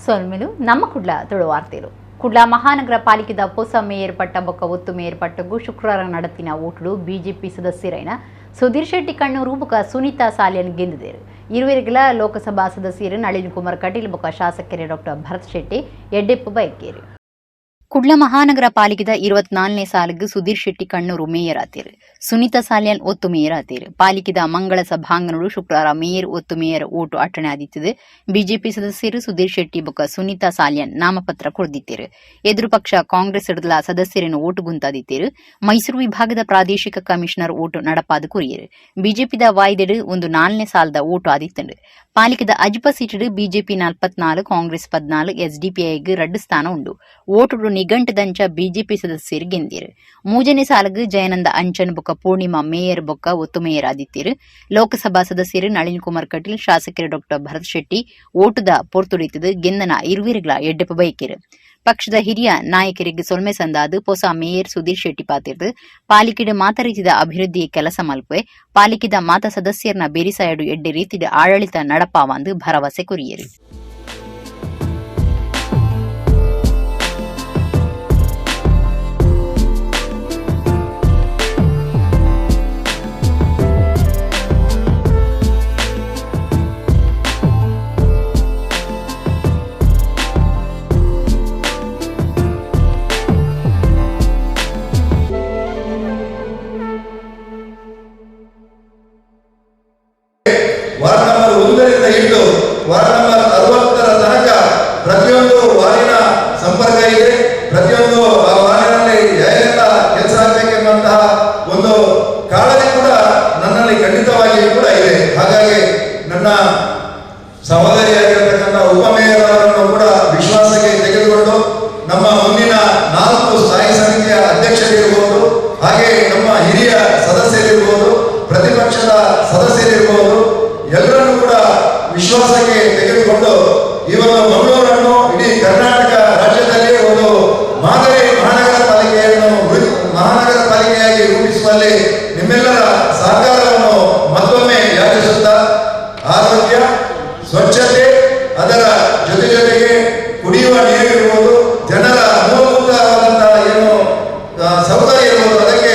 ಸೊಲ್ಮೆಲು ನಮ್ಮ ಕುಡ್ಲ ತುಳುವಾರ್ತೆಲು. ಕುಡ್ಲ ಮಹಾನಗರ ಪಾಲಿಕೆದ ಪೊಸ ಮೇಯರ್ ಪಟ್ಟ ಬೊಕ್ಕ ಒತ್ತು ಮೇಯರ್ ಪಟ್ಟಗೂ ಶುಕ್ರವಾರ നടത്തിನ ಓಟುಡು ಬಿಜೆಪಿ ಸದಸ್ಯರೈನ ಸುಧೀರ್ ಶೆಟ್ಟಿ ಕಣ್ಣೂರು ಬೊಕ್ಕ ಸುನೀತಾ ಸಾಲಿಯನ್ ಗೆಂದಿದರು. ಇರುವರಿಗಳ ಲೋಕಸಭಾ ಸದಸ್ಯರು ನಳಿನ್ ಕುಮಾರ್ ಕಟೀಲ್ ಬೊಕ್ಕ ಶಾಸಕರು ಡಾಕ್ಟರ್ ಭರತ್ ಶೆಟ್ಟಿ ಎಡ್ಡೆಪ್ಪು ಬಯಕೇರು. ಕುಡ್ಲ ಮಹಾನಗರ ಪಾಲಿಕೆದ 24ನೇ ಸಾಲಿಗೆ ಸುಧೀರ್ ಶೆಟ್ಟಿ ಕಣ್ಣೂರು ಮೇಯರ್ ಆತೇರು, ಸುನೀತಾ ಸಾಲಿಯನ್ ಒತ್ತು ಮೇಯರ್ ಆತೇರು. ಪಾಲಿಕೆದ ಮಂಗಳ ಸಭಾಂಗಣಡು ಶುಕ್ರವಾರ ಮೇಯರ್ ಒತ್ತು ಮೇಯರ್ ಓಟು ಅಟ್ಟಣೆ ಆದಿತ್ತದೆ. ಬಿಜೆಪಿ ಸದಸ್ಯರು ಸುಧೀರ್ ಶೆಟ್ಟಿ ಬೊಕ್ಕ ಸುನೀತಾ ಸಾಲಿಯನ್ ನಾಮಪತ್ರ ಕೊಡ್ದಿತ್ತೇರು. ಎದುರು ಪಕ್ಷ ಕಾಂಗ್ರೆಸ್ ಹಿಡಿದಲ ಸದಸ್ಯರನ್ನು ಓಟು ಗುಂತಾದಿತ್ತೇರು. ಮೈಸೂರು ವಿಭಾಗದ ಪ್ರಾದೇಶಿಕ ಕಮಿಷನರ್ ಓಟು ನಡಪಾದ ಕುರಿಯರು. ಬಿಜೆಪಿದ ವಾಯ್ದೆಡು ಒಂದು 4ನೇ ಸಾಲದ ಓಟು ಆದಿತ್ತಂಡು. ಪಾಲಿಕೆದ ಅಜ್ಪ ಸೀಟು ಬಿಜೆಪಿ 44, ಕಾಂಗ್ರೆಸ್ 14, ಎಸ್ಡಿಪಿಐಗೆ 2 ಸ್ಥಾನ ಉಂಡು. ಓಟುಡು ನಿಘಂಟದಂಚ ಬಿಜೆಪಿ ಸದಸ್ಯರು ಗೆಂದಿರು. 3ನೇ ಸಾಲಗು ಜಯನಂದ ಅಂಚನ್ ಬೊಕ್ಕ ಪೂರ್ಣಿಮಾ ಮೇಯರ್ ಬೊಕ್ಕ ಒತ್ತು ಮೇಯರ್ ಆದಿತ್ಯರು. ಲೋಕಸಭಾ ಸದಸ್ಯರು ನಳಿನ್ ಕುಮಾರ್ ಕಟೀಲ್, ಶಾಸಕರು ಡಾಕ್ಟರ್ ಭರತ್ ಶೆಟ್ಟಿ ಓಟುದ ಪೊರ್ತುಡಿತದು ಗೆಂದನ ಇರುವಿರುಗಳ ಎಡ್ಡೆಪ್ಪ ಬಯಕೆರು. ಪಕ್ಷದ ಹಿರಿಯ ನಾಯಕರಿಗೆ ಸೊಲ್ಮೆ ಸಂದಾದು ಪೊಸ ಮೇಯರ್ ಸುಧೀರ್ ಶೆಟ್ಟಿ ಪಾತಿರ್ದು ಪಾಲಿಕೆಡ್ ಮಾತ ರೀತಿದ ಅಭಿವೃದ್ಧಿ ಕೆಲಸ ಮಲ್ಪೆ, ಪಾಲಿಕೆದ ಮಾತ ಸದಸ್ಯರನ್ನ ಬೆರಿಸಾಯಡು ಎಡ್ಡೆ ರೀತಿದ ಆಡಳಿತ ನಡಪಾವಂದು ಭರವಸೆ ಕೊರಿಯರು. ವಾರ್ಡ್ ನಂಬರ್ 1ರಿಂದ ಹಿಡಿದು ವಾರ್ಡ್ ನಂಬರ್ 60ರ ತನಕ ಪ್ರತಿಯೊಂದು ವಾರ್ಡಿನ ಸಂಪರ್ಕ ಇದೆ. ಪ್ರತಿಯೊಂದು ಆ ವಾರ್ಡಿನಲ್ಲಿ ಏನೆಲ್ಲ ಕೆಲಸ ಆಗಬೇಕೆಂಬಂತಹ ಒಂದು ಕಾಳಜಿ ಕೂಡ ನನ್ನಲ್ಲಿ ಖಂಡಿತವಾಗಿಯೂ ಕೂಡ ಇದೆ. ಹಾಗಾಗಿ ನನ್ನ ಸಹೋದರಿಯಾಗಿರತಕ್ಕಂಥ ಉಪಮೇಯರ್ ಅವರನ್ನು ಕೂಡ ವಿಶ್ವಾಸಕ್ಕೆ ತೆಗೆದುಕೊಂಡು ನಮ್ಮ ಮುಂದಿನ 4 ಸ್ಥಾಯಿ ಸಮಿತಿಯ ಅಧ್ಯಕ್ಷರಿರ್ಬೋದು, ಹಾಗೆ ನಮ್ಮ ಹಿರಿಯ ಸದಸ್ಯರಿರ್ಬೋದು, ಪ್ರತಿಪಕ್ಷದ ಸದಸ್ಯರಿರ್ಬೋದು, ಎಲ್ಲರನ್ನೂ ಕೂಡ ವಿಶ್ವಾಸಕ್ಕೆ ತೆಗೆದುಕೊಂಡು ಈ ಒಂದು ಮಂಗಳೂರನ್ನು ಇಡೀ ಕರ್ನಾಟಕ ರಾಜ್ಯದಲ್ಲಿ ಒಂದು ಮಾದರಿ ಮಹಾನಗರ ಪಾಲಿಕೆಯನ್ನು ಮಹಾನಗರ ಪಾಲಿಕೆಯಾಗಿ ರೂಪಿಸುವಲ್ಲಿ ನಿಮ್ಮೆಲ್ಲರ ಸಹಕಾರವನ್ನು ಮತ್ತೊಮ್ಮೆ ಯಾಚಿಸುತ್ತಾ, ಆರೋಗ್ಯ, ಸ್ವಚ್ಛತೆ, ಅದರ ಜೊತೆ ಜೊತೆಗೆ ಕುಡಿಯುವ ನೀರು ಇರ್ಬೋದು, ಜನರ ಮೂಲಭೂತವಾದಂತಹ ಏನು ಸೌಕರ್ಯ ಇರ್ಬೋದು, ಅದಕ್ಕೆ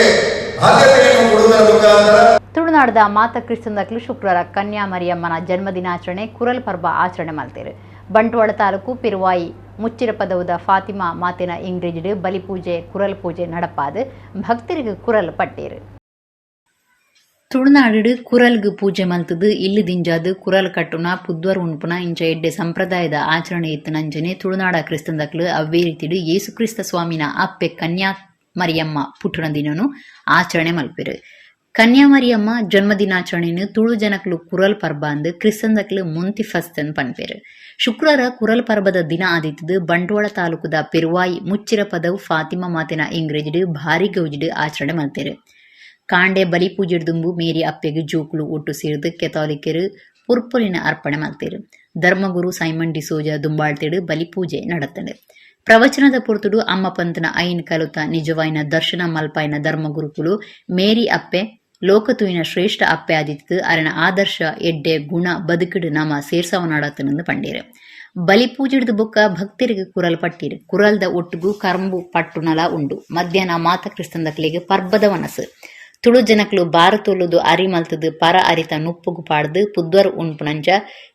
ಆದ್ಯತೆಯನ್ನು ಕೊಡುವುದರ ಮುಖಾಂತರ ತುಳುನಾಡದ ಮಾತ ಕ್ರಿಸ್ತಂದಕ್ಲು ಶುಕ್ರವಾರ ಕನ್ಯಾ ಮರಿಯಮ್ಮನ ಜನ್ಮದಿನಾಚರಣೆ ಕುರಲ್ ಪರ್ಬ ಆಚರಣೆ ಮಲ್ತೇರು. ಬಂಟ್ವಾಳ ತಾಲೂಕು ಪಿರುವಾಯಿ ಮುಚ್ಚಿರಪದವುದ ಫಾತಿಮಾ ಮಾತಿನ ಇಂಗ್ರೇಜಿಡ್ ಬಲಿಪೂಜೆ ಕುರಲ್ ಪೂಜೆ ನಡಪಾದ ಭಕ್ತರಿಗೆ ಕುರಲ್ ಪಟ್ಟೇರು. ತುಳುನಾಡು ಕುರಲ್ಗ್ ಪೂಜೆ ಮಲ್ತದು ಇಲ್ಲು ದಿಂಜಾದು ಕುರಲ್ ಕಟ್ಟುನ ಪುದ್ವರ್ ಉಣ್ಪುನ ಇಂಚ ಎಡ್ಡೆ ಸಂಪ್ರದಾಯದ ಆಚರಣೆ ಇತ್ತು ನಂಜನೆ ತುಳುನಾಡ ಕ್ರಿಸ್ತಂದಕ್ಲು ಅವ್ವೇ ರೀತಿಡು ಯೇಸು ಕ್ರಿಸ್ತ ಸ್ವಾಮಿನ ಅಪ್ಪೆ ಕನ್ಯಾ ಮರಿಯಮ್ಮ ಪುಟ್ಟುನ ದಿನನು ಆಚರಣೆ ಮಲ್ಪೆರು. ಕನ್ಯಾ ಮರಿಯಮ್ಮ ಜನ್ಮದಿನಾಚರಣೆನು ತುಳು ಜನಕ್ಲು ಕುರಲ್ ಪರ್ಬ ಅಂದು ಕ್ರಿಸ್ತಂದಕ್ಲು ಮುಂತಿ ಫಸ್ತನ್ ಪನ್ಪೇರು. ಶುಕ್ರವಾರ ಕುರಲ್ ಪರ್ಬದ ದಿನ ಆದಿತ್ತದು ಬಂಟ್ವಾಳ ತಾಲೂಕುದ ಪೆರುವಾಯಿ ಮುಚ್ಚಿರ ಪದವು ಫಾತಿಮಾ ಮಾತಿನ ಇಂಗ್ರೇಜಿಡ್ ಭಾರಿ ಗೌಜಿಡ್ ಆಚರಣೆ ಮಲ್ತೇರು. ಕಾಂಡೆ ಬಲಿ ಪೂಜೆಡ್ದುಂಬು ಮೇರಿ ಅಪ್ಪೆಗ್ ಜೋಕುಲು ಒಟ್ಟು ಸೇರ್ದು ಕೆಥಾಲಿಕರು ಪುರ್ಪೊಲಿನ ಅರ್ಪಣೆ ಮಲ್ತೇರು. ಧರ್ಮಗುರು ಸೈಮನ್ ಡಿಸೋಜ ದುಂಬಾಳ್ತೇಡು ಬಲಿ ಪೂಜೆ ನಡತ್ತಂಡು. ಪ್ರವಚನದ ಪೊರ್ತುಡು ಅಮ್ಮ ಪಂತನ ಐನ್ ಕಲುತ ನಿಜವಾಯಿನ ದರ್ಶನ ಮಲ್ಪಾಯಿನ ಧರ್ಮಗುರುಕುಲು ಮೇರಿ ಅಪ್ಪೆ ಲೋಕತುವಿನ ಶ್ರೇಷ್ಠ ಅಪ್ಪೆ ಆದಿತ್ತು ಅರಣ ಆದರ್ಶ ಎಡ್ಡೆ ಗುಣ ಬದುಕಿಡು ನಾಮ ಸೇರ್ಸವನಾಡತನಂದು ಪಂಡೇರು. ಬಲಿ ಪೂಜೆಡ್ದು ಬೊಕ್ಕ ಭಕ್ತರಿಗೆ ಕುರಲ್ ಪಟ್ಟಿರು. ಕುರಲ್ದ ಒಟ್ಟುಗು ಕರಂಬು ಪಟ್ಟುನಲ ಉಂಡು. ಮಧ್ಯಾಹ್ನ ಮಾತ ಕ್ರಿಸ್ತಂದಕ್ಲಿಗೆ ಪರ್ಬದ ವನಸು. ತುಳು ಜನಕ್ಲು ಬಾರು ತೊಲುದು ಅರಿ ಮಲ್ತದು ಪರ ಅರಿತ ನುಪ್ಪುಗು ಪಾಡ್ದು ಪುದ್ವರ್ ಉಣ್ಪುನಂಚ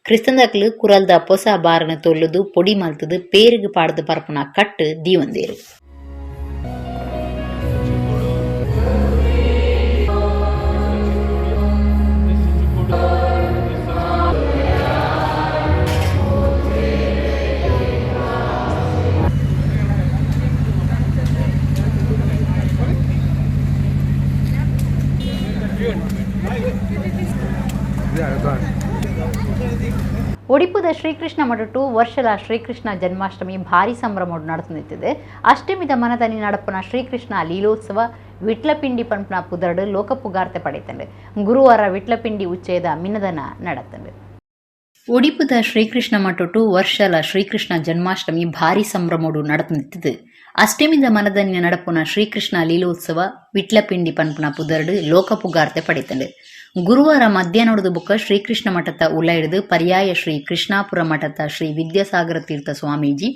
ಕ್ರಿಸ್ತಂದಕ್ಲು ಕುರಲ್ದ ಪೊಸ ಬಾರನ ತೊಲ್ಲುದು ಪೊಡಿ ಮಲ್ತದು ಪೇರುಗು ಪಾಡ್ದು ಪರ್ಪುನ ಕಟ್ಟು ದೀವಂದೇರು. ಒಡಿಪುದ ಶ್ರೀಕೃಷ್ಣ ಮಠಟು ವರ್ಷಲ ಶ್ರೀಕೃಷ್ಣ ಜನ್ಮಾಷ್ಟಮಿ ಭಾರಿ ಸಂಭ್ರಮ ನಡೆದುನಿಂತಿದೆ. ಅಷ್ಟಮಿದ ಮನದನಿ ನಡಪುನ ಶ್ರೀಕೃಷ್ಣ ಲೀಲೋತ್ಸವ ವಿಟ್ಲಪಿಂಡಿ ಪಂಪನ ಪುದರ್ಡು ಲೋಕಪುಗಾರ್ತೆ ಪಡೆತಂಡು. ಗುರುವಾರ ವಿಟ್ಲಪಿಂಡಿ ಉಚ್ಚಯದ ಮಿನದನ ನಡತಂಡು. ಒಡಿಪುದ ಶ್ರೀಕೃಷ್ಣ ಮಠಟು ವರ್ಷಲ ಶ್ರೀಕೃಷ್ಣ ಜನ್ಮಾಷ್ಟಮಿ ಭಾರಿ ಸಂಭ್ರಮೋಡು ನಡೆದುನಿಂತಿದೆ. ಅಷ್ಟಮಿದ ಮನದನ್ಯ ನಡಪುನ ಶ್ರೀಕೃಷ್ಣ ಲೀಲೋತ್ಸವ ವಿಟ್ಲಪಿಂಡಿ ಪನ್ಪುನ ಪುದರ್ಡು ಲೋಕಪುಗಾರ್ತೆ ಪಡೆತಂಡು. ಗುರುವಾರ ಮಧ್ಯಾಹ್ನದ ಬೊಕ್ಕ ಶ್ರೀಕೃಷ್ಣ ಮಠತ ಉಲೈಡ್ದ್ ಪರ್ಯಾಯ ಶ್ರೀ ಕೃಷ್ಣಾಪುರ ಮಠತ ಶ್ರೀ ವಿದ್ಯಾಸಾಗರ ತೀರ್ಥ ಸ್ವಾಮೀಜಿ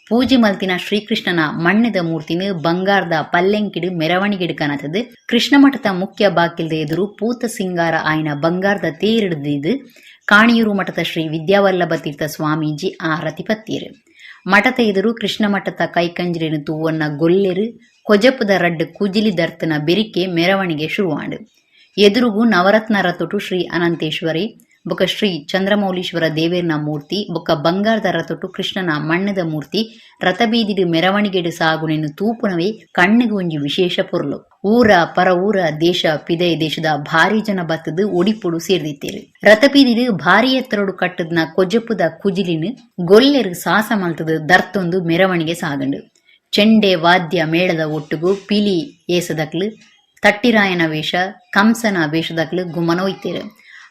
ಪೂಜೆ ಮಲ್ತಿನ ಶ್ರೀಕೃಷ್ಣನ ಮಣ್ಣದ ಮೂರ್ತಿನ ಬಂಗಾರದ ಪಲ್ಲೆಂಕಿಡ್ ಮೆರವಣಿಗೆಡ್ ಕನತದ್ ಕೃಷ್ಣ ಮಠದ ಮುಖ್ಯ ಬಾಕಿಲ್ದ ಎದುರು ಪೂತ ಸಿಂಗಾರ ಆಯ್ನ ಬಂಗಾರದ ತೇರಿಡ್ದಿದ್ ಕಾಣಿಯೂರು ಮಠದ ಶ್ರೀ ವಿದ್ಯಾವಲ್ಲಭ ತೀರ್ಥ ಸ್ವಾಮೀಜಿ ಆರತಿ ಪತ್ತೀರು. ಮಠದ ಎದುರು ಕೃಷ್ಣ ಮಠದ ಕೈಕಂಜಿರಿನ ತೂವನ್ನ ಗೊಲ್ಲೆರು ಕೊಜಪುದ ರಡ್ಡ್ ಕುಜಿಲಿ ದರ್ತನ ಬೆರಿಕೆ ಮೆರವಣಿಗೆ ಶುರುವಾಂಡ್. ಎದುರುಗು ನವರತ್ನ ರಥೊಟು ಶ್ರೀ ಅನಂತೇಶ್ವರಿ ಬೊಕ ಶ್ರೀ ಚಂದ್ರಮೌಳೀಶ್ವರ ದೇವೆರ್ನ ಮೂರ್ತಿ ಬೊಕ ಬಂಗಾರದ ರಥೊಟು ಕೃಷ್ಣನ ಮಣ್ಣದ ಮೂರ್ತಿ ರಥಬೀದಿಡ್ ಮೆರವಣಿಗೆಡ್ ಸಾಗುನೆನ್ ತೂಪುನವೇ ಕಣ್ಣಿಗ್ ಒಂಜಿ ವಿಶೇಷ ಪೊರ್ಲು. ಊರ ಪರ ಊರ ದೇಶ ಪಿದಯಿ ದೇಶದ ಭಾರಿ ಜನ ಬತ್ತುದು ಒಡಿಪುಡು ಸೇರ್ದಿತ್ತೆರ್. ರಥಬೀದಿಡ್ ಭಾರಿ ಎತ್ತರೊಡು ಕಟ್ಟುದ್ನ ಕೊಜಪುದ ಕುಜಿಲಿನ್ ಗೊಲ್ಲೆರ್ ಸಾಸ ಮಲ್ತುದು ದರ್ತೊಂದು ಮೆರವಣಿಗೆ ಸಾಗಂಡು. ಚೆಂಡೆ ವಾದ್ಯ ಮೇಳದ ಒಟ್ಟುಗು ಪಿಲಿ ಏಸದಕ್ಲು, ತಟ್ಟಿರಾಯನ ವೇಷ, ಕಂಸನ ವೇಷದಕ್ಲು ಗುಮನ ಒಯ್ತೆರ್.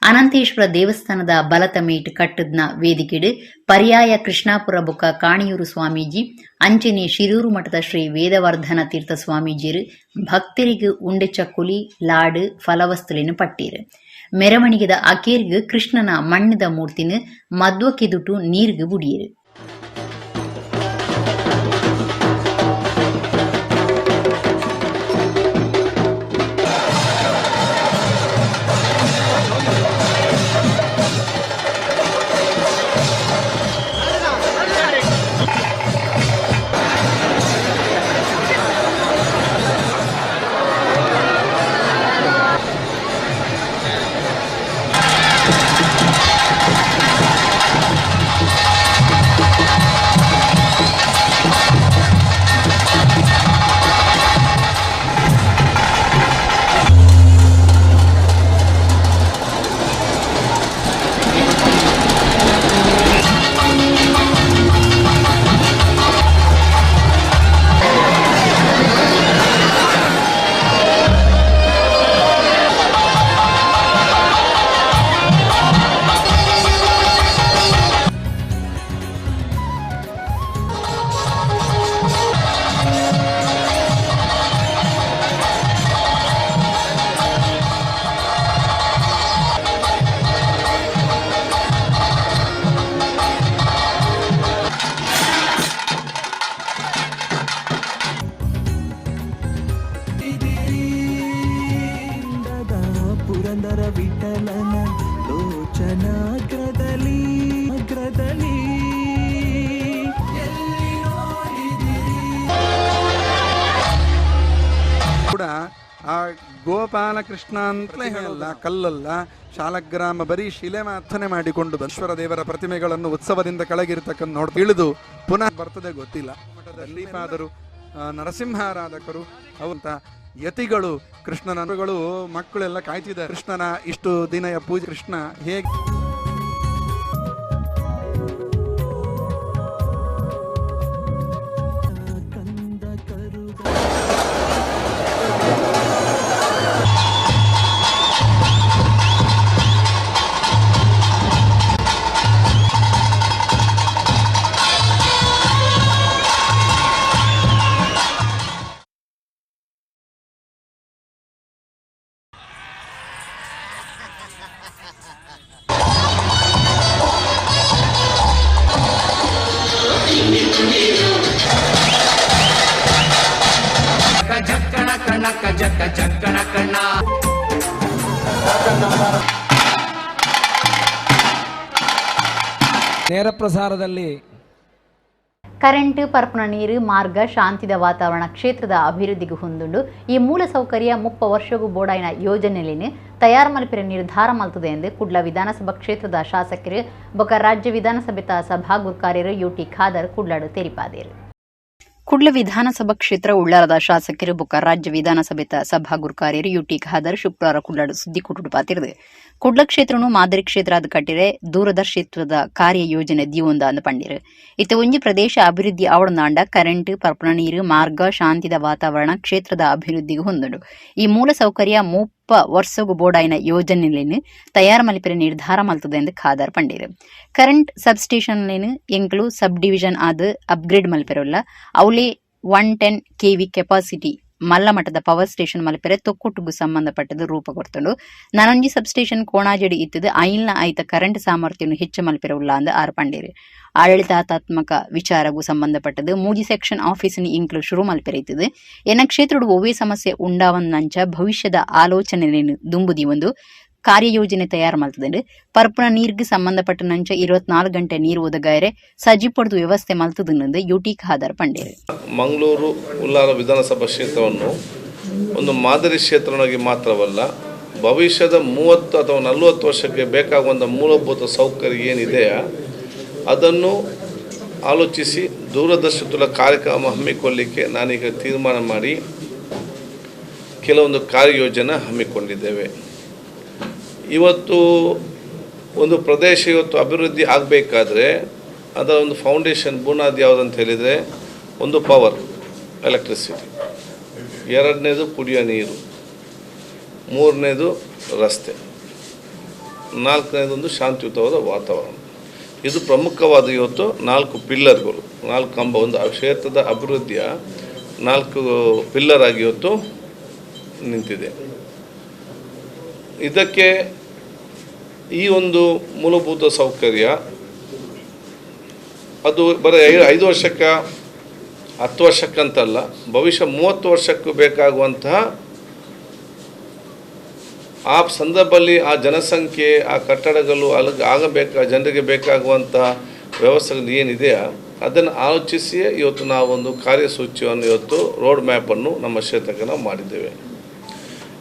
ಅನಂತೇಶ್ವರ ದೇವಸ್ಥಾನದ ಬಲತ ಮೇಟ್ ಕಟ್ಟುದ್ನ ವೇದಿಕೆಡ್ ಪರ್ಯಾಯ ಕೃಷ್ಣಾಪುರ ಬೊಕ್ಕ ಕಾಣಿಯೂರು ಸ್ವಾಮೀಜಿ ಅಂಚನೆ ಶಿರೂರು ಮಠದ ಶ್ರೀ ವೇದವರ್ಧನ ತೀರ್ಥ ಸ್ವಾಮೀಜಿಯರು ಭಕ್ತರಿಗೆ ಉಂಡೆ ಚಕ್ಕುಲಿ, ಲಾಡು, ಫಲವಸ್ತುಲೆನ್ ಪಟ್ಟೀರ್. ಮೆರವಣಿಗೆದ ಅಕೇರಿಗ್ ಕೃಷ್ಣನ ಮಣ್ಣದ ಮೂರ್ತಿನ್ ಮದ್ವ ಕೆದುಟು ನೀರ್ಗ್ ಬುಡಿಯೆರ್. ಪುರಂದರ ವಿಠಲನ ಲೋಚನಾಗ್ರದಲ್ಲಿ ಅಗ್ರದಲ್ಲಿ ಎಲ್ಲಿ ನೋಡಿದಿರಿ? ಕೂಡ ಆ ಗೋಪಾಲಕೃಷ್ಣ ಅಂತಲೇ ಹೇಳಲ್ಲ, ಕಲ್ಲಲ್ಲ, ಶಾಲಗ್ರಾಮ ಬರೀ ಶಿಲೆ ಮಾತ್ರನೇ ಮಾಡಿಕೊಂಡು ಈಶ್ವರ ದೇವರ ಪ್ರತಿಮೆಗಳನ್ನು ಉತ್ಸವದಿಂದ ಕೆಳಗಿರ್ತಕ್ಕಂಥ ನೋಡ್ ಇಳಿದು ಪುನಃ ಬರ್ತದೆ ಗೊತ್ತಿಲ್ಲ. ಮಠದ ಶ್ರೀಪಾದರು, ನರಸಿಂಹಾರಾಧಕರು, ಅವಂತ ಯತಿಗಳು, ಕೃಷ್ಣನಗಳು ಮಕ್ಕಳೆಲ್ಲ ಕಾಯ್ತಿದ್ದಾರೆ. ಕೃಷ್ಣನ ಇಷ್ಟು ದಿನಯ ಪೂಜೆ, ಕೃಷ್ಣ ಹೇಗೆ ಕಂದ ಕರುಗ ನೇರ ಪ್ರಸಾರದಲ್ಲಿ ಕರೆಂಟ್, ಪರ್ಪುನ ನೀರು, ಮಾರ್ಗ, ಶಾಂತಿದ ವಾತಾವರಣ ಕ್ಷೇತ್ರದ ಅಭಿವೃದ್ಧಿಗೆ ಹೊಂದುಂಡು. ಈ ಮೂಲ ಸೌಕರ್ಯ 30 ವರ್ಷಗೂ ಬೋಡಾಯಿನ ಯೋಜನೆಯನ್ನು ತಯಾರು ಮಲ್ಪಿರ ನಿರ್ಧಾರ ಮಲ್ತದೆ ಎಂದು ಕುಡ್ಲ ವಿಧಾನಸಭಾ ಕ್ಷೇತ್ರದ ಶಾಸಕರು ಬೊಕ ರಾಜ್ಯ ವಿಧಾನಸಭೆತ ಸಭಾಗುರ್ಕಾರ್ಯರು ಯುಟಿ ಖಾದರ್ ಕುಡ್ಲಾಡು ತೆರಿಪಾದೇರು. ಕುಡ್ಲ ವಿಧಾನಸಭಾ ಕ್ಷೇತ್ರ ಉಳ್ಳಾರದ ಶಾಸಕರು ಬೊಕ ರಾಜ್ಯ ವಿಧಾನಸಭೆತ ಸಭಾಗುರ್ಕಾರ್ಯರು ಯುಟಿ ಖಾದರ್ ಶುಕ್ರವಾರ ಕುಡ್ಲಾಡು ಸುದ್ದಿ ಕೊಟ್ಟುಡು ಪಾತಿರದು. ಕುಡ್ಲ ಕ್ಷೇತ್ರನು ಮಾದರಿ ಕ್ಷೇತ್ರ ಆದ್ ಕಟ್ಟಿರೆ ದೂರದರ್ಶಿತ್ವದ ಕಾರ್ಯ ಯೋಜನೆ ದಿಯೊಂದ ಅಂದ್ ಪಂಡಿರು. ಇತ್ತೆ ಒಂಜಿ ಪ್ರದೇಶ ಅಭಿವೃದ್ಧಿ ಆವೊಡಂದಾಂಡ ಕರೆಂಟ್, ಪರ್ಪುನ ನೀರು, ಮಾರ್ಗ, ಶಾಂತಿದ ವಾತಾವರಣ ಕ್ಷೇತ್ರದ ಅಭಿವೃದ್ಧಿಗೆ ಹೊಂದುಂಡು. ಈ ಮೂಲ ಸೌಕರ್ಯ 30 ವರ್ಷಗು ಬೋಡಾಯಿನ ಯೋಜನೆಲೆನ್ ತಯಾರು ಮಲ್ಪೆರೆ ನಿರ್ಧಾರ ಮಲ್ತದೆ ಎಂದು ಖಾದರ್ ಪಂಡಿರು. ಕರೆಂಟ್ ಸಬ್ ಸ್ಟೇಷನ್ ಲೆನ್ ಎಂಕುಲು ಸಬ್ ಡಿವಿಷನ್ ಆದ್ ಅಪ್ಗ್ರೇಡ್ ಮಲ್ಪೆರೊಲ್ಲ, ಅವ್ಲೇ 110 ಕೆವಿ ಕೆಪಾಸಿಟಿ ಮಲ್ಲ ಮಟ್ಟದ ಪವರ್ ಸ್ಟೇಷನ್ ಮಲ್ಪೆರೆ ತೊಕ್ಕೊಟ್ಟುಗು ಸಂಬಂಧಪಟ್ಟದ ರೂಪ ಕೊರ್ತುಂಡು. ನನೊಂಜಿ ಸಬ್ ಸ್ಟೇಷನ್ ಕೋಣಾಜೆಡ್ ಇತ್ತದು ಐಲ್ನ ಐತ ಕರೆಂಟ್ ಸಾಮರ್ಥ್ಯನು ಹೆಚ್ಚು ಮಲ್ಪೆರೆ ಉಲ್ಲ ಅಂದ್ ಆರ್ ಪಂಡೇರು. ಆಡಳಿತಾತ್ಮಕ ವಿಚಾರಗೂ ಸಂಬಂಧಪಟ್ಟದು ಮೂಜಿ ಸೆಕ್ಷನ್ ಆಫೀಸ್ ಇಂಕ್ಲು ಶುರು ಮಲ್ಪೆರೆ ಇತ್ತದು. ಎನ್ನ ಕ್ಷೇತ್ರಡ್ ಒವ್ವೇ ಸಮಸ್ಯೆ ಉಂಡಾವಂದಂಚ ಭವಿಷ್ಯದ ಆಲೋಚನೆಲೆನ್ ದುಂಬುದೀವೊಂದು ಕಾರ್ಯಯೋಜನೆ ತಯಾರು ಮಲ್ತದಂಡು. ಪರ್ಪುನ ನೀರ್ಗ್ ಸಂಬಂಧಪಟ್ಟನಂಚ 24 ಗಂಟೆ ನೀರು ಒದಗಾಯರೆ ಸಜ್ಜಿಪೊಡ್ದು ವ್ಯವಸ್ಥೆ ಮಲ್ತದಂದು ಯುಟಿ ಖಾದರ್ ಪಂಡೇರು. ಮಂಗಳೂರು ಉಲ್ಲಾಲ ವಿಧಾನಸಭಾ ಕ್ಷೇತ್ರವನ್ನು ಒಂದು ಮಾದರಿ ಕ್ಷೇತ್ರವಾಗಿ ಮಾತ್ರವಲ್ಲ, ಭವಿಷ್ಯದ 30 ಅಥವಾ 40 ವರ್ಷಕ್ಕೆ ಬೇಕಾಗುವಂಥ ಮೂಲಭೂತ ಸೌಕರ್ಯ ಏನಿದೆಯಾ ಅದನ್ನು ಆಲೋಚಿಸಿ ದೂರದರ್ಶಿತ್ವದ ಕಾರ್ಯಕ್ರಮ ಹಮ್ಮಿಕೊಳ್ಳಲಿಕ್ಕೆ ನಾನೀಗ ತೀರ್ಮಾನ ಮಾಡಿ ಕೆಲವೊಂದು ಕಾರ್ಯಯೋಜನೆ ಹಮ್ಮಿಕೊಂಡಿದ್ದೇವೆ. ಇವತ್ತು ಒಂದು ಪ್ರದೇಶ ಇವತ್ತು ಅಭಿವೃದ್ಧಿ ಆಗಬೇಕಾದ್ರೆ ಅದರ ಒಂದು ಫೌಂಡೇಶನ್ ಬುನಾದಿ ಯಾವುದಂತ ಹೇಳಿದರೆ, ಒಂದು ಪವರ್, ಎಲೆಕ್ಟ್ರಿಸಿಟಿ, ಎರಡನೇದು ಕುಡಿಯೋ ನೀರು, ಮೂರನೇದು ರಸ್ತೆ, ನಾಲ್ಕನೇದೊಂದು ಶಾಂತಿಯುತವಾದ ವಾತಾವರಣ. ಇದು ಪ್ರಮುಖವಾದ ಇವತ್ತು 4 ಪಿಲ್ಲರ್ಗಳು, 4 ಕಂಬ, ಒಂದು ಕ್ಷೇತ್ರದ ಅಭಿವೃದ್ಧಿಯ 4 ಪಿಲ್ಲರ್ ಆಗಿ ಇವತ್ತು ನಿಂತಿದೆ. ಇದಕ್ಕೆ ಈ ಒಂದು ಮೂಲಭೂತ ಸೌಕರ್ಯ ಅದು ಬರೀ 5 ವರ್ಷಕ್ಕೆ 10 ವರ್ಷಕ್ಕಂತಲ್ಲ, ಭವಿಷ್ಯ 30 ವರ್ಷಕ್ಕೂ ಬೇಕಾಗುವಂತಹ ಆ ಸಂದರ್ಭದಲ್ಲಿ ಆ ಜನಸಂಖ್ಯೆ, ಆ ಕಟ್ಟಡಗಳು, ಅಲ್ಲಿಗೆ ಆಗಬೇಕಾ ಜನರಿಗೆ ಬೇಕಾಗುವಂತಹ ವ್ಯವಸ್ಥೆಗಳು ಏನಿದೆಯಾ ಅದನ್ನು ಆಲೋಚಿಸಿಯೇ ಇವತ್ತು ನಾವೊಂದು ಕಾರ್ಯಸೂಚಿಯನ್ನು, ಇವತ್ತು ರೋಡ್ ಮ್ಯಾಪನ್ನು ನಮ್ಮ ಕ್ಷೇತ್ರಕ್ಕೆ ನಾವು ಮಾಡಿದ್ದೇವೆ.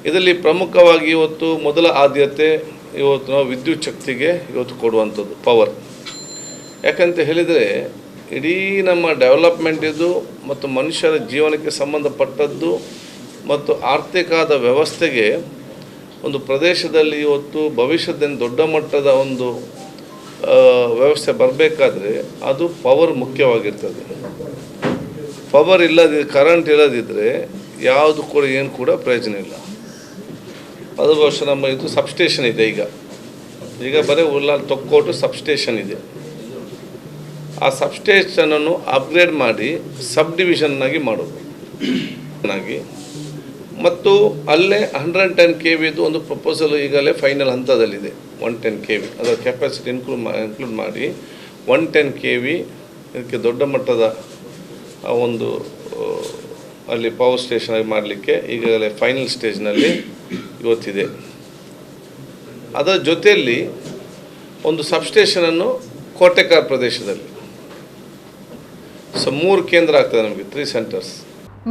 ಇದರಲ್ಲಿ ಪ್ರಮುಖವಾಗಿ ಇವತ್ತು ಮೊದಲ ಆದ್ಯತೆ ಇವತ್ತು ನಾವು ವಿದ್ಯುತ್ ಶಕ್ತಿಗೆ ಇವತ್ತು ಕೊಡುವಂಥದ್ದು, ಪವರ್. ಯಾಕಂತ ಹೇಳಿದರೆ ಇಡೀ ನಮ್ಮ ಡೆವಲಪ್ಮೆಂಟ್ ಇದು ಮತ್ತು ಮನುಷ್ಯರ ಜೀವನಕ್ಕೆ ಸಂಬಂಧಪಟ್ಟದ್ದು ಮತ್ತು ಆರ್ಥಿಕದ ವ್ಯವಸ್ಥೆಗೆ ಒಂದು ಪ್ರದೇಶದಲ್ಲಿ ಇವತ್ತು ಭವಿಷ್ಯದಲ್ಲಿ ದೊಡ್ಡ ಮಟ್ಟದ ಒಂದು ವ್ಯವಸ್ಥೆ ಬರಬೇಕಾದ್ರೆ ಅದು ಪವರ್ ಮುಖ್ಯವಾಗಿರ್ತದೆ. ಪವರ್ ಇಲ್ಲದ, ಕರೆಂಟ್ ಇಲ್ಲದಿದ್ದರೆ ಯಾವುದು ಕೂಡ ಏನು ಕೂಡ ಪ್ರಯೋಜನ ಇಲ್ಲ. ಅದು ಬಹುಶಃ ನಮ್ಮ ಇದು ಸಬ್ಸ್ಟೇಷನ್ ಇದೆ. ಈಗ ಈಗ ಬರೀ ಉಲ್ಲಾಲ್ ತೊಕ್ಕೋಟು ಸಬ್ಸ್ಟೇಷನ್ ಇದೆ. ಆ ಸಬ್ಸ್ಟೇಷನನ್ನು ಅಪ್ಗ್ರೇಡ್ ಮಾಡಿ ಸಬ್ ಡಿವಿಷನ್ನಾಗಿ ಮಾಡೋದು ಮತ್ತು ಅಲ್ಲೇ 110 ಕೆ ವಿದು ಒಂದು ಪ್ರಪೋಸಲ್ ಈಗಲೇ ಫೈನಲ್ ಹಂತದಲ್ಲಿದೆ. 110 ಕೆ ವಿ ಅದರ ಕೆಪಾಸಿಟಿ ಇನ್ಕ್ಲೂಡ್ ಮಾಡಿ 110 ಕೆ ವಿ ಇದಕ್ಕೆ ದೊಡ್ಡ ಮಟ್ಟದ ಆ ಒಂದು ಅಲ್ಲಿ ಪವರ್ ಸ್ಟೇಷನ್ ಆಗಿ ಮಾಡಲಿಕ್ಕೆ ಈಗಾಗಲೇ ಫೈನಲ್ ಸ್ಟೇಜ್ನಲ್ಲಿ ಇವತ್ತಿದೆ. ಅದರ ಜೊತೆಯಲ್ಲಿ ಒಂದು ಸಬ್ಸ್ಟೇಷನನ್ನು ಕೋಟೆಕಾರ್ ಪ್ರದೇಶದಲ್ಲಿ, ಸೊ 3 ಕೇಂದ್ರ ಆಗ್ತದೆ ನಮಗೆ, 3 ಸೆಂಟರ್ಸ್.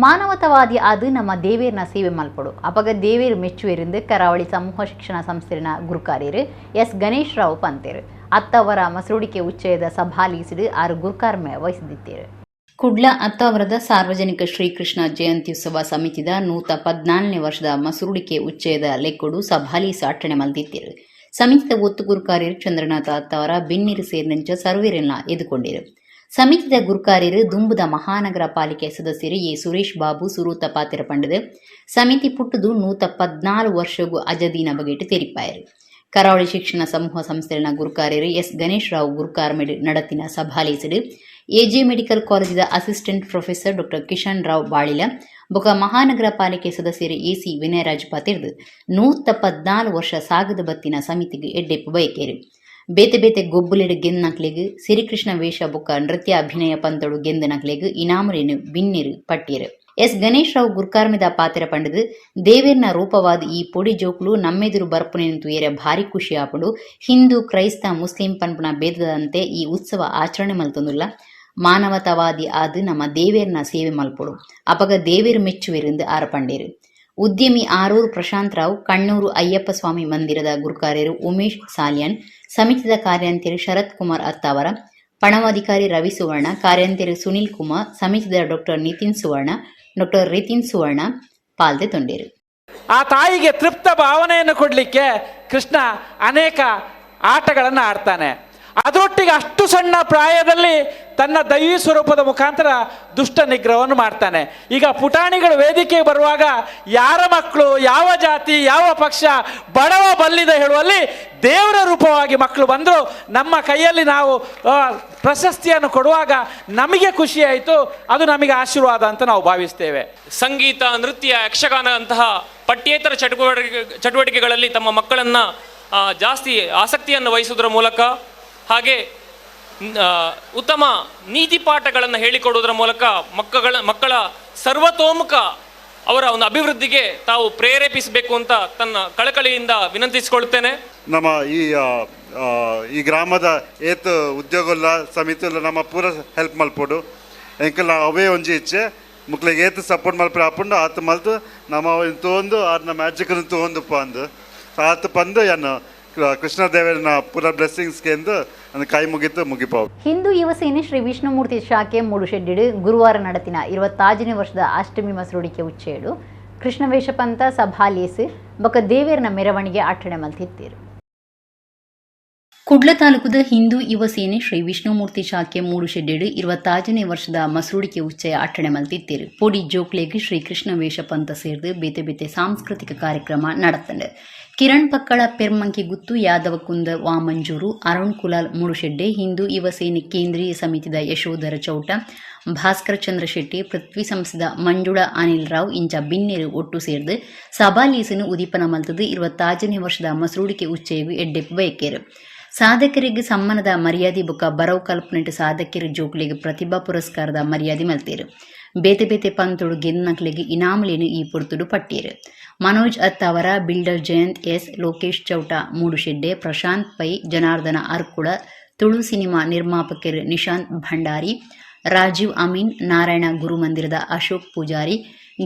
ಮಾನವತಾವಾದಿ ಅದು ನಮ್ಮ ದೇವೇರ್ನ ಸೇವೆ ಮಲ್ಪಡು, ಅಪಗ ದೇವೇರ್ ಮೆಚ್ಚುವೆರಿಂದ ಕರಾವಳಿ ಸಮೂಹ ಶಿಕ್ಷಣ ಸಂಸ್ಥೆನ ಗುರುಕಾರ್ಯರು ಎಸ್ ಗಣೇಶ್ ರಾವ್ ಪಂತೇರು. ಅತ್ತವರ ಮಸರುಡಿಕೆ ಉಚ್ಚಯದ ಸಭಾಲೀಸಿಡು ಆರು ಗುರುಕಾರ್ಮೆ ವಹಿಸಿದಿತ್ತೇರು. ಕುಡ್ಲ ಅತ್ತಾವರದ ಸಾರ್ವಜನಿಕ ಶ್ರೀಕೃಷ್ಣ ಜಯಂತ್ಯುತ್ಸವ ಸಮಿತಿದ 114ನೇ ವರ್ಷದ ಮಸರುಡಿಕೆ ಉಚ್ಚಯದ ಲೆಕ್ಕೊಡು ಸಭಾಲೀಸ ಅಟ್ಟಣೆ ಮಲ್ದಿತ್ತೇರು. ಸಮಿತಿದ ಒತ್ತು ಗುರುಕಾರ್ಯರು ಚಂದ್ರನಾಥ ಅತ್ತಾವರ ಬಿನ್ನಿರು ಸೇರಿನಂಚ ಸರ್ವೇರೆಲ್ಲ ಎದುಕೊಂಡಿರು. ಸಮಿತಿದ ಗುರುಕಾರ್ಯರು ದುಂಬುದ ಮಹಾನಗರ ಪಾಲಿಕೆ ಸದಸ್ಯರು ಎ ಸುರೇಶ್ ಬಾಬು ಸುರೂತ ಪಾತಿರ ಪಂಡದು ಸಮಿತಿ ಪುಟ್ಟದು 114 ವರ್ಷಗೂ ಅಜದೀನ ಬಗೆಟ್ ತೆರಿಪಾಯರು. ಕರಾವಳಿ ಶಿಕ್ಷಣ ಸಮೂಹ ಸಂಸ್ಥೆಯ ಗುರುಕಾರ್ಯರು ಎಸ್ ಗಣೇಶ್ ರಾವ್ ಗುರುಕಾರ್ಮೆಡ್ ನಡತಿನ ಸಭಾಲೇಸಿಡು ಎಜೆ ಮೆಡಿಕಲ್ ಕಾಲೇಜಿದ assistant professor doctor Kishan Rao Balila ಬೊಕ ಮಹಾನಗರ ಪಾಲಿಕೆ ಸದಸ್ಯರು ಎಸಿ ವಿನಯರಾಜ್ ಪಾತಿರ್ದು 114 ವರ್ಷ ಸಾಗದ ಬತ್ತಿನ ಸಮಿತಿಗೆ ಎಡ್ಡೆಪ್ಪು ಬಯಕೇರು. ಬೇತೆ ಬೇತೆ ಗೊಬ್ಬುಲೆಡು ಗೆಂದ್ ಸಿರಿಕೃಷ್ಣ ವೇಷ ಬೊಕ್ಕ ನೃತ್ಯ ಅಭಿನಯ ಪಂತಡು ಗೆಂದ ನಕ್ಲೆಗ್ ಇನಾಮುಲೇನು ಬಿನ್ನಿರು ಪಟ್ಟಿಯರು. ಎಸ್ ಗಣೇಶ್ ರಾವ್ ಗುರ್ಕಾರ್ಮಿದ ಪಾತಿರ ಪಂಡದು ದೇವೇರ್ನ ರೂಪವಾದ ಈ ಪೊಡಿ ಜೋಕ್ಲು ನಮ್ಮೆದುರು ಬರ್ಪುನೆನು ತುಯರೆ ಭಾರಿ ಖುಷಿ ಆಪುಂಡು. ಹಿಂದೂ ಕ್ರೈಸ್ತ ಮುಸ್ಲಿಂ ಪನ್ಪುನ ಭೇದದಂತೆ ಈ ಉತ್ಸವ ಆಚರಣೆ ಮಲ್ತೊಂದುಲ್ಲ. ಮಾನವತಾವಾದಿ ಆದ್ ನಮ್ಮ ದೇವೇರ್ನ ಸೇವೆ ಮಲ್ಪೊಡು, ಅಪಗ ದೇವೇರ್ ಮೆಚ್ಚುವೆರೆಂದು ಆರ ಪಂಡೇರು. ಉದ್ಯಮಿ ಆರೂರು ಪ್ರಶಾಂತ್ ರಾವ್, ಕಣ್ಣೂರು ಅಯ್ಯಪ್ಪ ಸ್ವಾಮಿ ಮಂದಿರದ ಗುರುಕಾರ್ಯರು ಉಮೇಶ್ ಸಾಲಿಯನ್, ಸಮಿತಿದ ಕಾರ್ಯಾಂತಿಯರು ಶರತ್ ಕುಮಾರ್ ಅತ್ತಾವರ, ಪಣವಾಧಿಕಾರಿ ರವಿ ಸುವರ್ಣ, ಕಾರ್ಯಾಂತಿಯರು ಸುನಿಲ್ ಕುಮಾರ್, ಸಮಿತಿದ ಡಾಕ್ಟರ್ ನಿತಿನ್ ಸುವರ್ಣ, ಡಾಕ್ಟರ್ ರಿತಿನ್ ಸುವರ್ಣ ಪಾಲ್ದೆ ತೊಂಡೇರು. ಆ ತಾಯಿಗೆ ತೃಪ್ತ ಭಾವನೆಯನ್ನು ಕೊಡಲಿಕ್ಕೆ ಕೃಷ್ಣ ಅನೇಕ ಆಟಗಳನ್ನು ಆಡ್ತಾನೆ. ಅದರೊಟ್ಟಿಗೆ ಈಗ ಅಷ್ಟು ಸಣ್ಣ ಪ್ರಾಯದಲ್ಲಿ ತನ್ನ ದೈವಿ ಸ್ವರೂಪದ ಮುಖಾಂತರ ದುಷ್ಟ ನಿಗ್ರಹವನ್ನು ಮಾಡ್ತಾನೆ. ಈಗ ಪುಟಾಣಿಗಳು ವೇದಿಕೆಗೆ ಬರುವಾಗ ಯಾರ ಮಕ್ಕಳು, ಯಾವ ಜಾತಿ, ಯಾವ ಪಕ್ಷ, ಬಡವ ಬಲ್ಲಿದ ಹೇಳುವಲ್ಲಿ ದೇವರ ರೂಪವಾಗಿ ಮಕ್ಕಳು ಬಂದರು. ನಮ್ಮ ಕೈಯಲ್ಲಿ ನಾವು ಪ್ರಶಸ್ತಿಯನ್ನು ಕೊಡುವಾಗ ನಮಗೆ ಖುಷಿಯಾಯಿತು, ಅದು ನಮಗೆ ಆಶೀರ್ವಾದ ಅಂತ ನಾವು ಭಾವಿಸ್ತೇವೆ. ಸಂಗೀತ, ನೃತ್ಯ, ಯಕ್ಷಗಾನ ಅಂತಹ ಪಠ್ಯೇತರ ಚಟುವಟಿಕೆಗಳಲ್ಲಿ ತಮ್ಮ ಮಕ್ಕಳನ್ನು ಜಾಸ್ತಿ ಆಸಕ್ತಿಯನ್ನು ವಹಿಸುವುದರ ಮೂಲಕ, ಹಾಗೆ ಉತ್ತಮ ನೀತಿ ಪಾಠಗಳನ್ನು ಹೇಳಿಕೊಡುವುದರ ಮೂಲಕ ಮಕ್ಕಳ ಸರ್ವತೋಮುಖ ಅವರ ಒಂದು ಅಭಿವೃದ್ಧಿಗೆ ತಾವು ಪ್ರೇರೇಪಿಸಬೇಕು ಅಂತ ತನ್ನ ಕಳಕಳಿಯಿಂದ ವಿನಂತಿಸಿಕೊಳ್ಳುತ್ತೇನೆ. ನಮ್ಮ ಈ ಈ ಗ್ರಾಮದ ಏತ್ ಉದ್ಯೋಗಲ್ಲ ಸಮಿತಿಲ್ಲ ನಮ್ಮ ಪೂರ ಹೆಲ್ಪ್ ಮಲ್ಪೊಡು ಎಂಕಲ್ಲ ಅವೇ ಒಂಜಿ ಇಚ್ಛೆ ಮುಕ್ಳಿಗೆ ಏತ್ ಸಪೋರ್ಟ್ ಮಲ್ಪರೆ ಆಪುಂಡು ಆತ ಮಲ್ತು ನಮ್ಮ ತೋಂದು ಆರ್ನ ಮ್ಯಾಜಿಕ್ ತೋಂದು ಪಂದು ಆತ ಪಂದು ಎನ್ನ ಕೃಷ್ಣದೇವರನ ಪೂರ ಬ್ಲೆಸ್ಸಿಂಗ್ಸ್ ಎಂದು ಕೈ ಮುಗಿತು ಮುಗಿಪಾವು. ಹಿಂದೂ ಯುವಸೇನೆ ಶ್ರೀ ವಿಷ್ಣುಮೂರ್ತಿ ಶಾಖೆ ಮೂಡುಶೆಡ್ಡಿಡು ಗುರುವಾರ നടത്തിನ 25ನೇ ವರ್ಷದ ಅಷ್ಟಮಿ ಮಸರುಡಿಕೆ ಉಚ್ಚೇಡು ಕೃಷ್ಣವೇಷಪಂತ ಸಭಾಲೇಸು ಬೊಕ ದೇವೇರ್ನ ಮೆರವಣಿಗೆ ಆಚರಣೆ ಮಲ್ತಿತ್ತೀರು. ಕುಡ್ಲ ತಾಲೂಕುದ ಹಿಂದೂ ಯುವ ಸೇನೆ ಶ್ರೀ ವಿಷ್ಣುಮೂರ್ತಿ ಶಾಖೆ ಮೂಡುಶೆಡ್ಡಿಡು 25ನೇ ವರ್ಷದ ಮಸರುಡಿಕೆ ಉಚ್ಚಯ ಆಚರಣೆ ಮಲ್ತಿತ್ತೀರು. ಪೊಡಿ ಜೋಕ್ಲೆಗ್ ಶ್ರೀ ಕೃಷ್ಣ ವೇಷಪಂತ ಸೇರ್ದು ಬೇತೆ ಬೇತೆ ಸಾಂಸ್ಕೃತಿಕ ಕಾರ್ಯಕ್ರಮ ನಡತಂಡು. ಕಿರಣ್ ಪಕ್ಕಳ ಪೆರ್ಮಂಕಿ ಗುತ್ತು, ಯಾದವ ಕುಂದ ವಾಮಂಜೂರು, ಅರುಣ್ ಕುಲಾಲ್ ಮೂಡುಶೆಡ್ಡೆ, ಹಿಂದೂ ಯುವ ಸೇನೆ ಕೇಂದ್ರೀಯ ಸಮಿತಿದ ಯಶೋಧರ ಚೌಟ, ಭಾಸ್ಕರ ಚಂದ್ರ ಶೆಟ್ಟಿ, ಪೃಥ್ವಿ ಸಂಸ್ಥೆದ ಮಂಜುಳಾ ಅನಿಲ್ ರಾವ್ ಇಂಚ ಬಿನ್ನೆರು ಒಟ್ಟು ಸೇರ್ದು ಸಭಾಲೀಸನು ಉದೀಪನ ಮಲ್ತದು 25ನೇ ವರ್ಷದ ಮಸರುಡಿಕೆ ಉಚ್ಚಯವು ಎಡ್ಡೆಪ್ಪು ಬಯಕೇರು. ಸಾಧಕರಿಗೆ ಸಮ್ಮಾನದ ಮರ್ಯಾದೆ ಬೊಕ್ಕ ಬರವು ಕಲ್ಪನೆಟ್ ಸಾಧಕರು ಜೋಕ್ಲಿಗೆ ಪ್ರತಿಭಾ ಪುರಸ್ಕಾರದ ಮರ್ಯಾದೆ ಮಲ್ತೇರು. ಬೇತೆ ಬೇತೆ ಪಂತುಡು ಗೆನ್ನಕ್ಲಿಗೆ ಇನಾಮುಲೇನು ಈ ಪೊರ್ತುಡು ಪಟ್ಟೇರು. Manoj Attavara, builder Jayanth S, Lokesh Chowta Moodushedde, Prashanth Pai, Janardhana Arkula, Tulu cinema ನಿರ್ಮಾಪಕರು ನಿಶಾಂತ್ ಭಂಡಾರಿ, ರಾಜೀವ್ ಅಮೀನ್, ನಾರಾಯಣ ಗುರುಮಂದಿರದ ಅಶೋಕ್ ಪೂಜಾರಿ,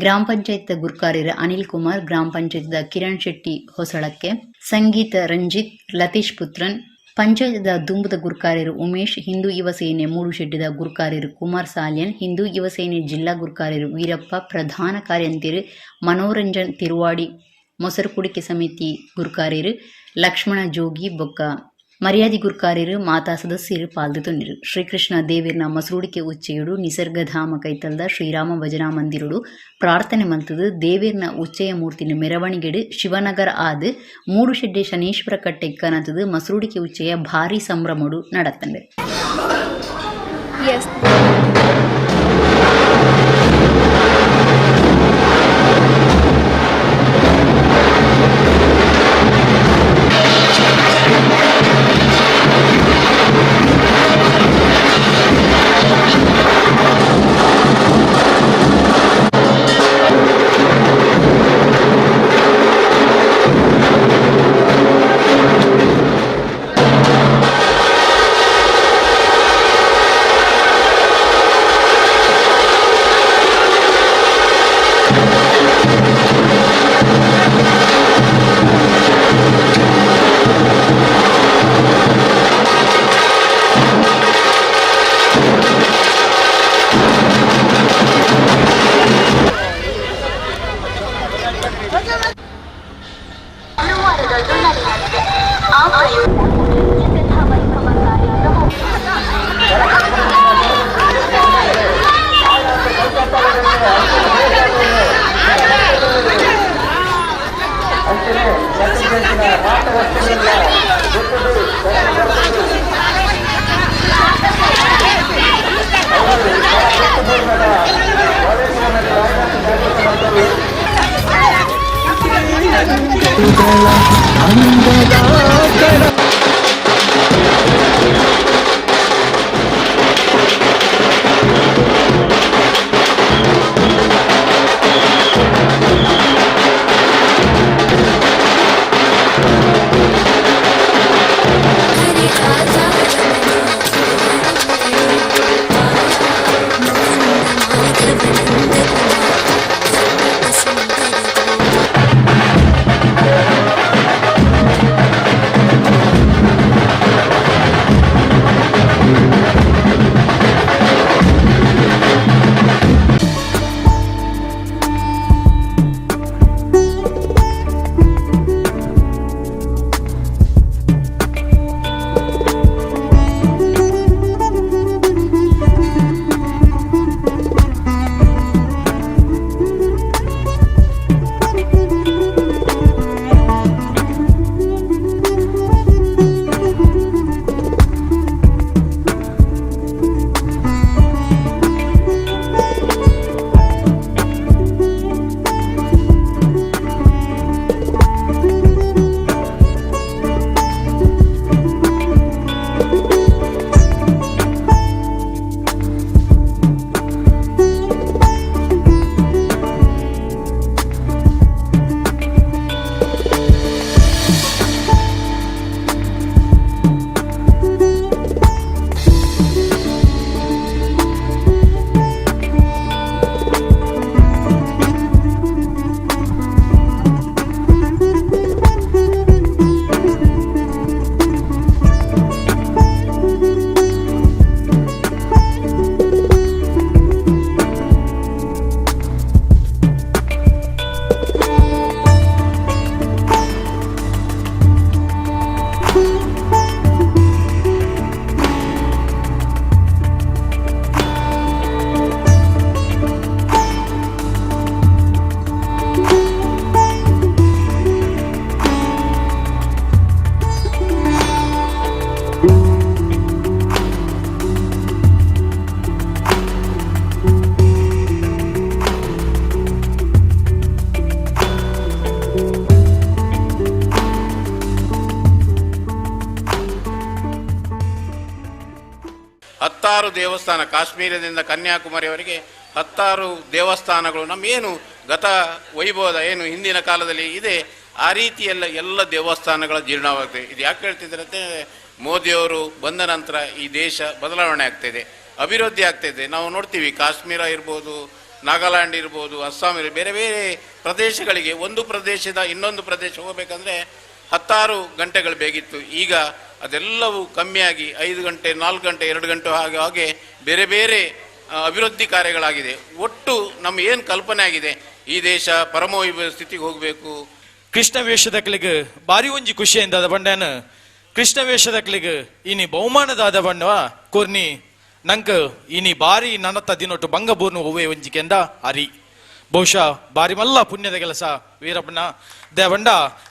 ಗ್ರಾಮ ಪಂಚಾಯತ್ ಗುರ್ಕಾರ್ಯರ ಅನಿಲ್ ಕುಮಾರ್, ಗ್ರಾಮ ಪಂಚಾಯತ್ದ ಕಿರಣ್ ಶೆಟ್ಟಿ ಹೊಸಳಕ್ಕೆ, ಸಂಗೀತ ರಂಜಿತ್, ಲತೀಶ್ ಪುತ್ರನ್, ಪಂಚಾಯತ್ದ ದುಂಬುದ ಗುರ್ಕಾರ್ಯರು ಉಮೇಶ್, ಹಿಂದೂ ಯುವ ಸೇನೆ ಮೂಡುಶೆಡ್ಡಿದ ಗುರ್ಕಾರ್ಯರು ಕುಮಾರ್ ಸಾಲ್ಯನ್, ಹಿಂದೂ ಯುವ ಸೇನೆ ಜಿಲ್ಲಾ ಗುರ್ಕಾರ್ಯರು ವೀರಪ್ಪ, ಪ್ರಧಾನ ಕಾರ್ಯಂತಿರು ಮನೋರಂಜನ್ ತಿರುವಾಡಿ, ಮೊಸರುಕುಡಿಕೆ ಸಮಿತಿ ಗುರ್ಕಾರ್ಯರು ಲಕ್ಷ್ಮಣ ಜೋಗಿ ಬೊಕ್ಕ ಮರ್ಯಾದಿ ಗುರ್ಕಾರ್ಯರು ಮಾತಾ ಸದಸ್ಯರು ಪಾಲ್ದು ತೊಂಡಿರು. ಶ್ರೀಕೃಷ್ಣ ದೇವಿರ್ನ ಮಸರುಡಿಕೆ ಉಚ್ಚೆಯುಡು ನಿಸರ್ಗಧಾಮ ಕೈತಲ್ದ ಶ್ರೀರಾಮ ಭಜನಾ ಮಂದಿರುಡು ಪ್ರಾರ್ಥನೆ ಮಲ್ತದು ದೇವಿರ್ನ ಉಚ್ಚೆಯ ಮೂರ್ತಿನ ಮೆರವಣಿಗೆಡು ಶಿವನಗರ ಆದ್ ಮೂಡುಶೆಡ್ಡೆ ಶನೇಶ್ವರ ಕಟ್ಟೆ ಕನತದು ಮಸರುಡಿಕೆ ಉಚ್ಚೆಯ ಭಾರಿ ಸಂಭ್ರಮಡು ನಡತಂಡು. ದೇವಸ್ಥಾನ, ಕಾಶ್ಮೀರದಿಂದ ಕನ್ಯಾಕುಮಾರಿಯವರೆಗೆ 10 ದೇವಸ್ಥಾನಗಳು ನಮ್ಮ ಏನು ಗತ ವೈಭವದ ಏನು ಹಿಂದಿನ ಕಾಲದಲ್ಲಿ ಇದೆ ಆ ರೀತಿಯೆಲ್ಲ ಎಲ್ಲ ದೇವಸ್ಥಾನಗಳ ಜೀರ್ಣವಾಗ್ತದೆ. ಇದು ಯಾಕೆ ಹೇಳ್ತಿದ್ದಾರೆ ಅಂದರೆ, ಮೋದಿಯವರು ಬಂದ ನಂತರ ಈ ದೇಶ ಬದಲಾವಣೆ ಆಗ್ತಾಯಿದೆ, ಅಭಿವೃದ್ಧಿ ಆಗ್ತಾಯಿದೆ. ನಾವು ನೋಡ್ತೀವಿ, ಕಾಶ್ಮೀರ ಇರ್ಬೋದು, ನಾಗಾಲ್ಯಾಂಡ್ ಇರ್ಬೋದು, ಅಸ್ಸಾಂ ಇರ್ಬೋದು, ಬೇರೆ ಬೇರೆ ಪ್ರದೇಶಗಳಿಗೆ ಒಂದು ಪ್ರದೇಶದ ಇನ್ನೊಂದು ಪ್ರದೇಶ ಹೋಗಬೇಕಂದ್ರೆ 10 ಗಂಟೆಗಳು ಬೇಕಿತ್ತು. ಈಗ ಅದೆಲ್ಲವೂ ಕಮ್ಮಿಯಾಗಿ 5 ಗಂಟೆ, 4 ಗಂಟೆ, 2 ಗಂಟೆ ಹಾಗೆ ಹಾಗೆ ಬೇರೆ ಬೇರೆ ಅಭಿವೃದ್ಧಿ ಕಾರ್ಯಗಳಾಗಿದೆ. ಒಟ್ಟು ನಮ್ಮ ಏನು ಕಲ್ಪನೆ ಆಗಿದೆ, ಈ ದೇಶ ಪರಮವೈಭವ ಸ್ಥಿತಿಗೆ ಹೋಗಬೇಕು. ಕೃಷ್ಣ ವೇಷದಕ್ಲಿಗೆ ಭಾರಿ ಒಂಜಿ ಖುಷಿಯಿಂದ ಬಂಡಾನ ಕೃಷ್ಣ ವೇಷದಕ್ಲಿಗೆ ಇನಿ ಬಹುಮಾನದಾದ ಬಣ್ಣವ ಕೊರ್ನಿ ನಂಕ್ ಇನಿ ಬಾರಿ ನನತ್ತ ದಿನೊಟ್ಟು ಬಂಗಬೂರ್ನು ಒವ್ವೆ ಒಂಜಿಕೆಂದ ಅರಿ ಬಹುಶಃ ಬಾರಿ ಮಲ್ಲ ಪುಣ್ಯದ ಕೆಲಸ ವೀರಪ್ಪನ ದೇವಂಡ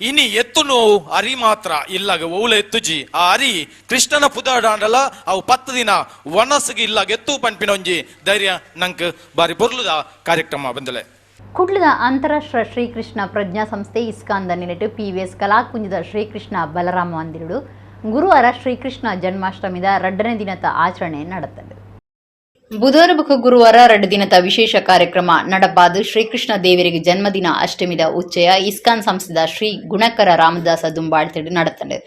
ಇನಿ ಎತ್ತು ನೋವು ಅರಿ ಮಾತ್ರ ಇಲ್ಲಾಗ ಓಲ ಎತ್ತುಜಿ ಆ ಅರಿ ಕೃಷ್ಣನ ಪುದಾಡಾಂಡಲ ಅವು 10 ದಿನ ವನಸ್ಸಿಗೆ ಇಲ್ಲಾಗ ಎತ್ತು ಪಂಪಿನ ಒಂಜಿ ಧೈರ್ಯ ನಂಕ್ ಬಾರಿ ಪೊರ್ಲುದ ಕಾರ್ಯಕ್ರಮ ಬಂದಲೆ. ಕುಡ್ಲದ ಅಂತಾರಾಷ್ಟ್ರೀಯ ಶ್ರೀಕೃಷ್ಣ ಪ್ರಜ್ಞಾ ಸಂಸ್ಥೆ ಇಸ್ಕಾನ್ದ ನಿಲೆಟು ಪಿವಿಎಸ್ ಕಲಾಕುಂಜದ ಶ್ರೀಕೃಷ್ಣ ಬಲರಾಮ ಮಂದಿರಡು ಗುರುವಾರ ಶ್ರೀಕೃಷ್ಣ ಜನ್ಮಾಷ್ಟಮಿದ 2ನೇ ದಿನದ ಆಚರಣೆ ನಡೆತದೆ. ಬುಧವಾರ ಬೊಕ ಗುರುವಾರ 2 ದಿನದ ವಿಶೇಷ ಕಾರ್ಯಕ್ರಮ ನಡಪಾದು ಶ್ರೀಕೃಷ್ಣ ದೇವರಿಗೆ ಜನ್ಮದಿನ ಅಷ್ಟಮಿದ ಉಚ್ಚಯ ಇಸ್ಕಾನ್ ಸಂಸ್ಥೆದ ಶ್ರೀ ಗುಣಕರ ರಾಮದಾಸ ದುಂಬಾಳ್ತಿಡು ನಡೆತಂಡು.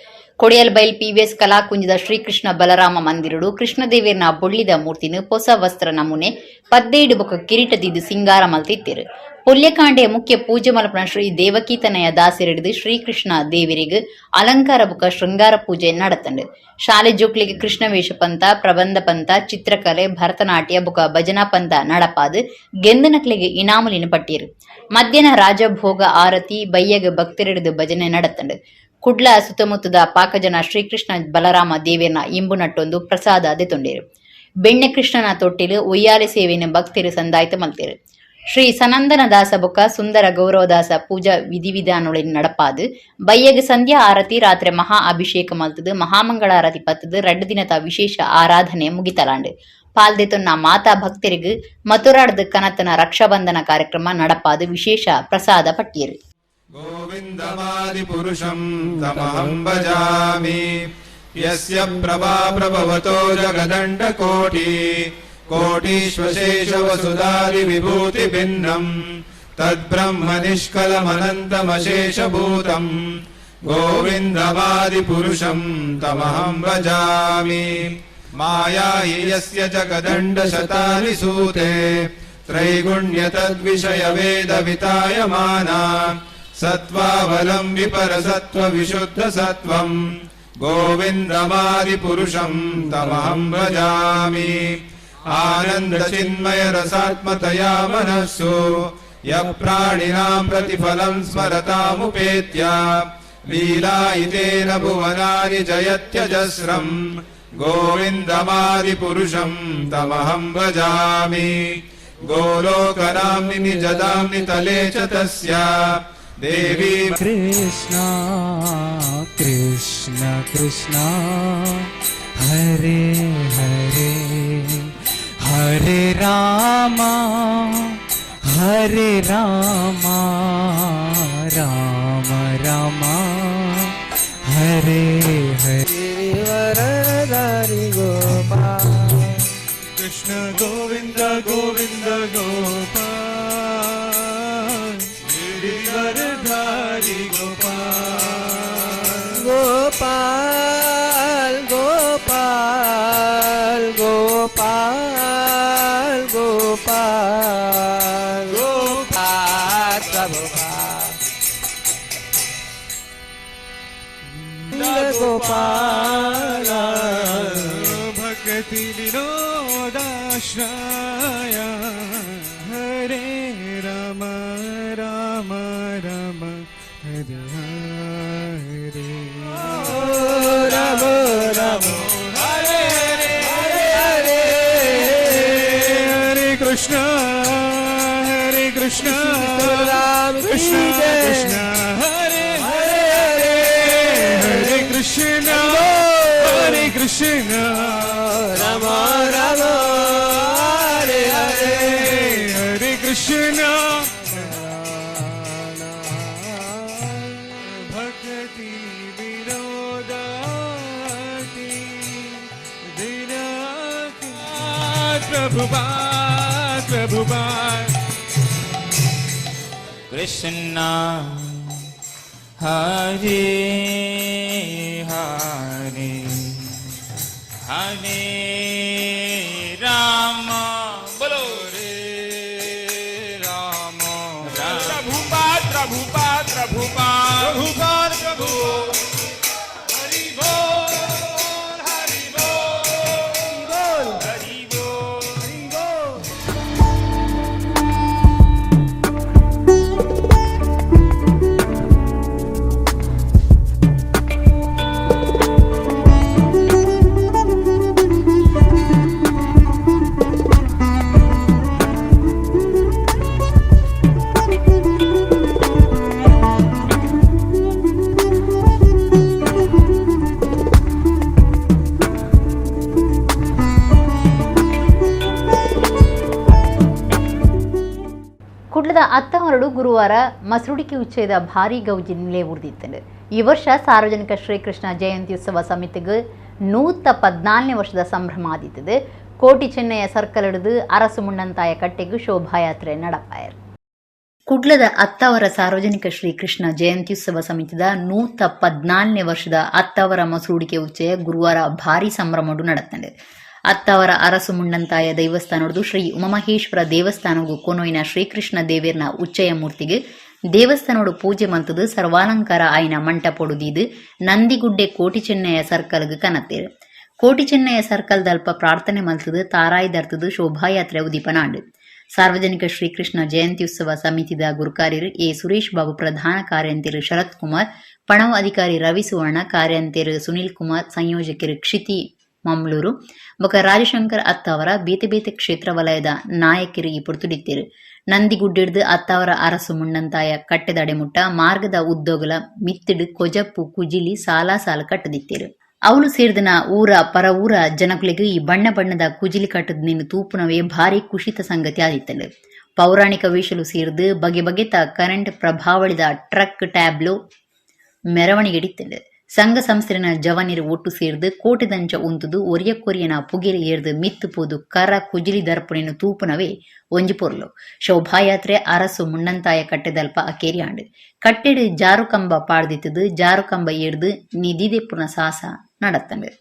ಕೊಡಿಯಲ್ಬೈಲ್ ಪಿವಿಎಸ್ ಕಲಾಕುಂಜದ ಶ್ರೀಕೃಷ್ಣ ಬಲರಾಮ ಮಂದಿರಡು ಕೃಷ್ಣದೇವರ್ನ ಬೊಳ್ಳಿದ ಮೂರ್ತಿನ ಪೊಸ ವಸ್ತ್ರ ನಮೂನೆ ಪದ್ದೇಡು ಬೊಕ ಕಿರೀಟದಿದ್ದು ಸಿಂಗಾರ ಮಲ್ತಿತ್ತಿರು. ಪುಲ್ಯಕಾಂಡೆ ಮುಖ್ಯ ಪೂಜೆ ಮಲ್ಪನ ಶ್ರೀ ದೇವಕೀತನಯ ದಾಸರಿಡಿದು ಶ್ರೀಕೃಷ್ಣ ದೇವರಿಗೆ ಅಲಂಕಾರ ಬೊಕ ಶೃಂಗಾರ ಪೂಜೆ ನಡತಂಡು. ಶಾಲೆ ಜೋಕ್ಲಿಗೆ ಕೃಷ್ಣ ವೇಷ ಪಂಥ, ಪ್ರಬಂಧ ಪಂಥ, ಚಿತ್ರಕಲೆ, ಭರತನಾಟ್ಯ ಬೊಕ ಭಜನಾ ಪಂಥ ನಡಪಾದು ಗೆಂದನಕ್ಲಿಗೆ ಇನಾಮುಲಿನ ಪಟ್ಟಿರು. ಮಧ್ಯಾಹ್ನ ರಾಜಭೋಗ ಆರತಿ ಬಯ್ಯಗ ಭಕ್ತರಿಡಿದು ಭಜನೆ ನಡತಂಡು. ಕುಡ್ಲ ಸುತ್ತಮುತ್ತದ ಪಾಕಜನ ಶ್ರೀಕೃಷ್ಣ ಬಲರಾಮ ದೇವರ್ನ ಇಂಬು ನಟ್ಟೊಂದು ಪ್ರಸಾದ ದೆತೊಂಡೇರು. ಬೆಣ್ಣೆ ಕೃಷ್ಣನ ತೊಟ್ಟಿಲು ಉಯ್ಯಾಲೆ ಸೇವೆಯನ್ನು ಭಕ್ತರು ಸಂದಾಯ್ತ ಮಲ್ತೇರು. ಶ್ರೀ ಸನಂದನ ದಾಸ ಬೊಕ್ಕ ಸುಂದರ ಗೌರವದಾಸ ಪೂಜಾ ವಿಧಿವಿಧಾನೊಳಿನ ನಡಪಾದು ಬಯ್ಯಗ ಸಂಧ್ಯಾ ಆರತಿ ರಾತ್ರಿ ಮಹಾ ಅಭಿಷೇಕ ಮಲ್ತದು ಮಹಾಮಂಗಳಾರತಿ ಪತ್ತದು 2 ದಿನದ ವಿಶೇಷ ಆರಾಧನೆ ಮುಗಿತಲಾಂಡು. ಪಾಲ್ದೆತೊನ್ನ ಮಾತಾ ಭಕ್ತರಿಗೆ ಮಥುರಾಡ್ದು ಕನತನ ರಕ್ಷಾಬಂಧನ ಕಾರ್ಯಕ್ರಮ ನಡಪಾದು ವಿಶೇಷ ಪ್ರಸಾದ ಪಟ್ಟಿಯರು. ಗೋವಿಂದಮಾದಿಪುರುಷಂ ತಮಹಂ ಭಜಾಮಿ ಯಸ್ಯ ಪ್ರಭಾ ಪ್ರಭವತೋ ಜಗದಂಡಕೋಟಿ ಕೋಟೀಶ್ವಶೇಷವಸುಧಾರಿ ವಿಭೂತಿ ಭಿನ್ನಂ ತದ್ಬ್ರಹ್ಮ ನಿಷ್ಕಲಮನಂತಮಶೇಷಭೂತಂ ಗೋವಿಂದಮಾದಿಪುರುಷಂ ತಮಹಂ ಭಜಾಮಿ. ಮಾಯಾ ಹಿ ಯಸ್ಯ ಜಗದಂಡಶತಾನಿ ಸೂತೆ ತ್ರೈಗುಣ್ಯ ತದ್ವಿಷಯ ವೇದ ವಿತಾಯಮಾನ ಸತ್ವಾವಲಂಬಿ ಪರಸತ್ವ ವಿಶುದ್ಧ ಸತ್ವಂ ಗೋವಿಂದಮಾದಿಪುರುಷಂ ತಮಹಂ ಭಜಾಮಿ. ಆನಂದ ಚಿನ್ಮಯ ರಸಾತ್ಮತಯಾ ಮನಸ್ಸು ಯ ಪ್ರಾಣಿನಾಂ ಪ್ರತಿಫಲಂ ಸ್ಮರತಾಮುಪೇತ್ಯ ಲೀಲಾಯಿತೇನ ಭುವನಾನಿ ಜಯತ್ಯಜಸ್ರಂ ಗೋವಿಂದಮಾದಿಪುರುಷಂ ತಮಹಂ ಭಜಾಮಿ. ಗೋಲೋಕನಾಮ್ನಿ ನಿಜದಾಮ್ನಿ ತಲೆ ಚ ತಸ್ಯ ದೇವಿ ಕೃಷ್ಣ ಕೃಷ್ಣ ಕೃಷ್ಣ ಹರೇ ಹರೇ ಹರೇ ರಾಮ ಹರೇ ರಾಮ ರಾಮ ರಾಮ ಹರೇ ಹರೇ. ವರದಾರಿ ಗೋಪಾಲ ಕೃಷ್ಣ ಗೋವಿಂದ ಗೋವಿಂದ ಗೋಪಾಲ ಗಿರಿವರಧಾರಿ ಗೋಪಾಲ ಗೋಪಾಲ್ ಗೋಪಾಲ್ ಗೋಪಾಲ್ ಗೋಪಾಲ್ ಗೋಪಾಲ್ ಪ್ರಭುಪಾಲ್ ಗೋಪಾಲ ಭಕ್ತಿ ವಿನೋದಾಶ್ರಯ ಹರೇ ರಾಮ ರಾಮ ರಾಮ ಹರೇ ಹರೇ ರಾಮ ರಾಮ ಹರೇ ಹರೇ ಹರೇ ಹರೇ ಕೃಷ್ಣ ಹರೇ ಕೃಷ್ಣ ರಾಮ ಕೃಷ್ಣ ಕೃಷ್ಣ ಹರೇ ಹರೇ ಹರೇ ಹರೇ ಕೃಷ್ಣ ಹರೇ ಕೃಷ್ಣ ರಾಮ ರಾಮ ಹರೇ ಹರೇ ಹರೇ ಕೃಷ್ಣ ಭಕ್ತಿ ವಿನೋದಾತಿ ದಿನಾಕ Prabhupada, Prabhupada. Krishna Hare Hare Hare Rama बोलो रे Ram Prabhupada, Prabhupada, Prabhupada, Prabhupada, Prabhu. Hari bol, Hari bol, Hari bol, Hari bol. ಕುಡ್ಲದ ಅತ್ತಮರಡು ಗುರುವಾರ ಮಸರುಡಿಕೆ ಉಚ್ಚಯದ ಭಾರೀ ಗೌಜಿ ನಿಲೆ ಉಳಿದಿತ್ತು. ಈ ವರ್ಷ ಸಾರ್ವಜನಿಕ ಶ್ರೀಕೃಷ್ಣ ಜಯಂತ್ಯುತ್ಸವ ಸಮಿತಿಗೆ 114ನೇ ವರ್ಷದ ಸಂಭ್ರಮ ಆದಿತ್ತದೆ. ಕೋಟಿ ಚೆನ್ನಯ್ಯ ಸರ್ಕಲ್ ಹಿಡಿದು ಅರಸು ಮುಣ್ಣಂತಾಯ ಕಟ್ಟೆಗೂ ಶೋಭಾಯಾತ್ರೆ ನಡಪಾಯರು. ಕುಡ್ಲದ ಅತ್ತಾವರ ಸಾರ್ವಜನಿಕ ಶ್ರೀಕೃಷ್ಣ ಜಯಂತ್ಯುತ್ಸವ ಸಮಿತಿದ 114ನೇ ವರ್ಷದ ಅತ್ತಾವರ ಮಸೂಡಿಕೆ ಉಚ್ಚಯ ಗುರುವಾರ ಭಾರೀ ಸಂಭ್ರಮಡು ನಡತ್ತಂಡು. ಅತ್ತಾವರ ಅರಸು ಮುಂಡಂತಾಯ ದೈವಸ್ಥಾನೊಡ್ದು ಶ್ರೀ ಉಮಾಮಹೇಶ್ವರ ದೇವಸ್ಥಾನಗೂ ಕೊನೊಯಿನ ಶ್ರೀಕೃಷ್ಣ ದೇವೇರ್ನ ಉಚ್ಚಯ ಮೂರ್ತಿಗೆ ದೇವಸ್ಥಾನೋಡು ಪೂಜೆ ಮಂತದು ಸರ್ವಾಲಂಕಾರ ಆಯ್ನ ಮಂಟಪೊಡುದೀದು ನಂದಿಗುಡ್ಡೆ ಕೋಟಿ ಚೆನ್ನಯ್ಯ ಸರ್ಕಲ್ಗ್ ಕನತ್ತೇರು. ಕೋಟಿ ಚೆನ್ನಯ್ಯ ಸರ್ಕಲ್ ದಲ್ಪ ಪ್ರಾರ್ಥನೆ ಮಲ್ತದು ತಾರಾಯಿ ದರ್ತದು ಶೋಭಾಯಾತ್ರೆ ಉದೀಪನಾಂಡು. ಸಾರ್ವಜನಿಕ ಶ್ರೀಕೃಷ್ಣ ಜಯಂತ್ಯುತ್ಸವ ಸಮಿತಿದ ಗುರುಕಾರ್ಯರು ಎ ಸುರೇಶ್ ಬಾಬು, ಪ್ರಧಾನ ಕಾರ್ಯಂತೆರು ಶರತ್ ಕುಮಾರ್, ಪಣವು ಅಧಿಕಾರಿ ರವಿ ಸುವರ್ಣ, ಕಾರ್ಯಂತೆರು ಸುನಿಲ್ ಕುಮಾರ್, ಸಂಯೋಜಕರು ಕ್ಷಿತಿ ಮಮ್ಲೂರು ಬೊಕ ರಾಜಶಂಕರ್ ಅತ್ತಾವರ ಬೇತೆ ಬೇತೆ ಕ್ಷೇತ್ರ ವಲಯದ ನಾಯಕರು ಈ ಪೊರ್ತುಡಿತ್ತೇರು. ನಂದಿಗುಡ್ಡಿಡ್ದು ಅತ್ತಾವರ ಅರಸು ಮುಣ್ಣಂತಾಯ ಕಟ್ಟೆದಡೆ ಮುಟ್ಟ ಮಾರ್ಗದ ಉದ್ದೋಗಲ ಮಿತ್ತಿಡು ಕೊಜಪ್ಪು ಕುಜಿಲಿ ಸಾಲಾ ಸಾಲ ಕಟ್ಟದಿತ್ತೇರು. ಅವಳು ಸೇರ್ದನ ಊರ ಪರ ಊರ ಜನಕುಲೆಗ್ ಈ ಬಣ್ಣ ಬಣ್ಣದ ಕುಜಿಲಿ ಕಟ್ಟದ ನಿನ್ನ ತೂಪುನವೇ ಭಾರಿ ಕುಶಿತ ಸಂಗತಿ ಆದಿತ್ತಂಡು. ಪೌರಾಣಿಕ ವೇಷಲು ಸೇರ್ದು ಬಗೆ ಬಗೆತ ಕರೆಂಟ್ ಪ್ರಭಾವಳಿದ ಟ್ರಕ್ ಟ್ಯಾಬ್ಲೋ ಮೆರವಣಿಗೆಡಿತ್ತಂಡು. ಸಂಘ ಸಂಸ್ಥೆನ ಜವನಿರು ಒಟ್ಟು ಸೇರ್ದು ಕೋಟೆದಂಚ ಉಂತುದು ಒರಿಯಕ್ಕೊರಿಯನ ಪುಗೆರೆ ಏರ್ದು ಮಿತ್ತು ಪೋದು ಕರ ಕುಜಿಲಿ ದರ್ಪಣೆನು ತೂಪುನವೇ ಒಂಜಿ ಪೊರ್ಲು. ಶೋಭಾಯಾತ್ರೆ ಅರಸು ಮುಣ್ಣಂತಾಯ ಕಟ್ಟೆದಲ್ಪ ಅಕೇರಿಯಾಂಡು. ಕಟ್ಟೆಡು ಜಾರುಕಂಬ ಪಾಡ್ದಿತ್ತದು ಜಾರುಕಂಬ ಏರ್ದು ನಿಧಿದೆಪ್ಪುನ ಸಾಸ ನಡತ್ತಂಡು.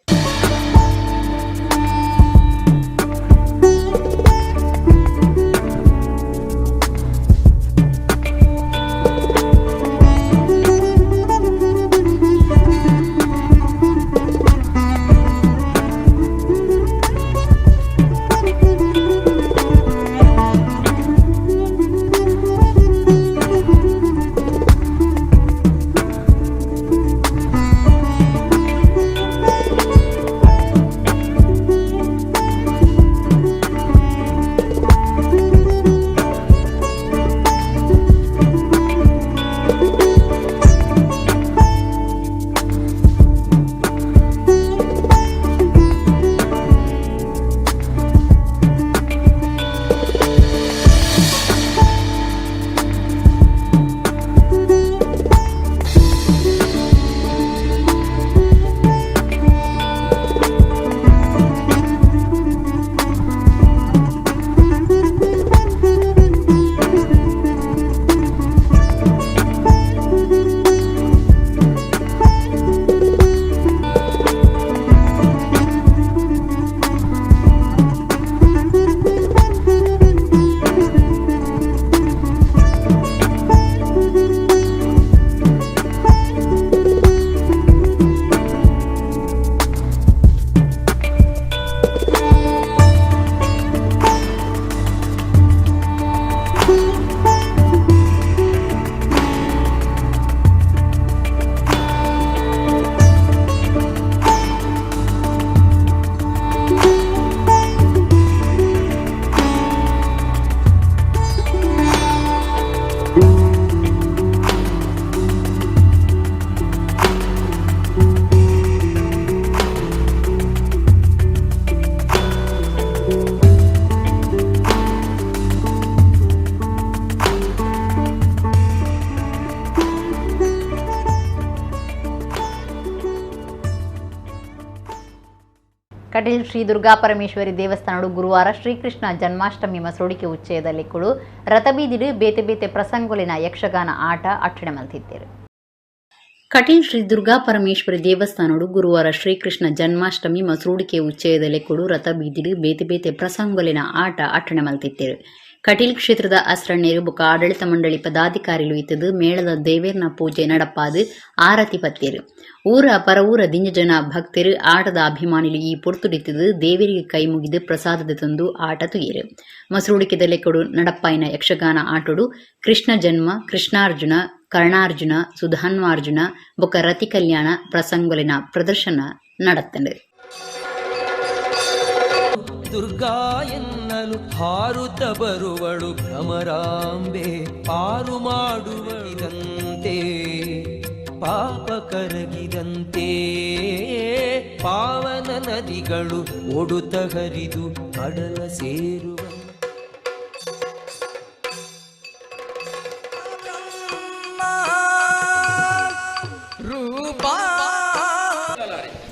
Kateel Shri Durga Parameshwari ದೇವಸ್ಥಾನಡು ಗುರುವಾರ ಶ್ರೀಕೃಷ್ಣ ಜನ್ಮಾಷ್ಟಮಿ ಮಸೋಡಿಕೆ ಉಚ್ಚಯದಲ್ಲಿ ಕುಳು ರಥಬೀದಿಡು ಬೇತೆ ಬೇತೆ ಪ್ರಸಂಗೊಲಿನ ಯಕ್ಷಗಾನ ಆಟ ಅಟ್ಟಣೆ ಮಲ್ತಿದ್ದರು. ಕಟೀಲ್ ಶ್ರೀ ದುರ್ಗಾ ಪರಮೇಶ್ವರಿ ದೇವಸ್ಥಾನಡು ಗುರುವಾರ ಶ್ರೀಕೃಷ್ಣ ಜನ್ಮಾಷ್ಟಮಿ ಮಸೂಡಿಕೆ ಉಚ್ಚಯದಲ್ಲಿ ಕುಳು ರಥಬೀದಿಡು ಬೇತೆ ಬೇತೆ ಪ್ರಸಂಗೊಲಿನ ಆಟ ಅಟ್ಟಣೆ ಮಲ್ತಿದ್ದರು. ಕಟೀಲ್ ಕ್ಷೇತ್ರದ ಅಸ್ರಣ್ಣೇರು ಬೊಕ ಆಡಳಿತ ಮಂಡಳಿ ಪದಾಧಿಕಾರಿಲು ಇತ್ತದು ಮೇಳದ ದೇವೇರ್ನ ಪೂಜೆ ನಡಪಾದು ಆರತಿ ಪತ್ತೇರು. ಊರ ಪರವೂರ ದಿಂಜ ಜನ ಭಕ್ತರು ಆಟದ ಅಭಿಮಾನಿಲು ಈ ಪೊರ್ತುಡಿತ್ತದು ದೇವರಿಗೆ ಕೈ ಮುಗಿದು ಪ್ರಸಾದದ ತಂದು ಆಟ ತುಯೇರು. ಮಸರುಡಿಕೆದಲೆ ಕೊಡು ನಡಪ್ಪಾಯಿನ ಯಕ್ಷಗಾನ ಆಟೋಡು ಕೃಷ್ಣ ಜನ್ಮ, ಕೃಷ್ಣಾರ್ಜುನ, ಕರ್ಣಾರ್ಜುನ, ಸುಧಾನ್ವಾರ್ಜುನ ಬೊಕ ರತಿ ಕಲ್ಯಾಣ ಪ್ರಸಂಗೊಲಿನ ಪ್ರದರ್ಶನ ನಡತ್ತಂಡು. ದುರ್ಗಾ ಎನ್ನಲು ಹಾರುತ್ತ ಬರುವಳು ಭ್ರಮರಾಂಬೆ, ಪಾರು ಮಾಡುವಳಿದಂತೆ ಪಾಪ ಕರಗಿದಂತೆ, ಪಾವನ ನದಿಗಳು ಒಡುತ್ತ ಹರಿದು ಕಡಲ ಸೇರುವ. ರೂಪ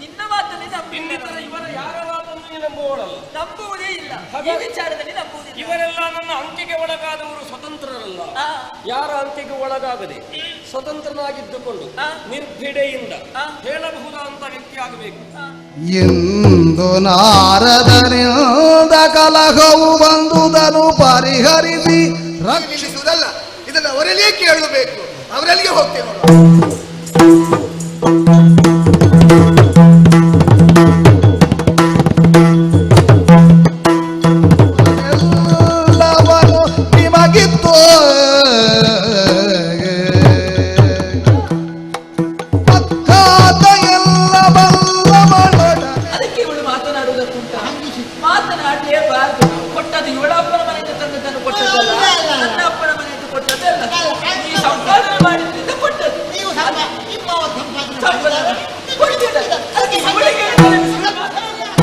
ನಿನ್ನ ಮಾತಲ್ಲಿ ನಂಬಿತರ ಇವರ ಯಾರ ಮಾತನ್ನು ನಂಬುವಳಲ್ಲ, ನಂಬುವುದೇ ಇಲ್ಲ. ಈ ವಿಚಾರದಲ್ಲಿ ನಂಬುವುದಿಲ್ಲ. ಇವರೆಲ್ಲ ನನ್ನ ಅಂಕೆಗೆ ಒಳಗಾದವರು ಸ್ವತಂತ್ರರಲ್ಲ. ಯಾರ ಅಂಕೆಗೆ ಒಳಗಾಗದೆ ಸ್ವತಂತ್ರನಾಗಿದ್ದುಕೊಂಡು ನಿರ್ಭಿಡೆಯಿಂದ ಹೇಳಬಹುದಾದಂತ ವ್ಯಕ್ತಿ ಆಗಬೇಕು. ಇಂದು ನಾರದನಿಂದ ಕಲಹವು ಬಂದುದನು ಪರಿಹರಿಸಿ ರಕ್ಷಿಸುವುದಲ್ಲ, ಇದನ್ನು ಅವರಲ್ಲಿಯೇ ಕೇಳಬೇಕು. ಅವರಲ್ಲಿಗೆ ಹೋಗ್ತೇವೆ ನೋಡು. ನಿಮಗಿತ್ತು ಅದಕ್ಕೆ ಇವಳು ಮಾತನಾಡುವುದಕ್ಕುಂಟ ಮಾತನಾಡಲೇಬಾರದು. ಕೊಟ್ಟದ್ದು ಇವಳ ಅಪ್ಪನ ಮನೆಯಿಂದ ತಂದದ್ದನ್ನು ಕೊಟ್ಟದ್ದಲ್ಲ, ನನ್ನ ಅಪ್ಪನ ಮನೆಯಿಂದ ಕೊಟ್ಟದ್ದಲ್ಲ, ಈ ಸಂಪಾದನೆ ಮಾಡಿದ್ರಿಂದ ಕೊಟ್ಟದ್ದು.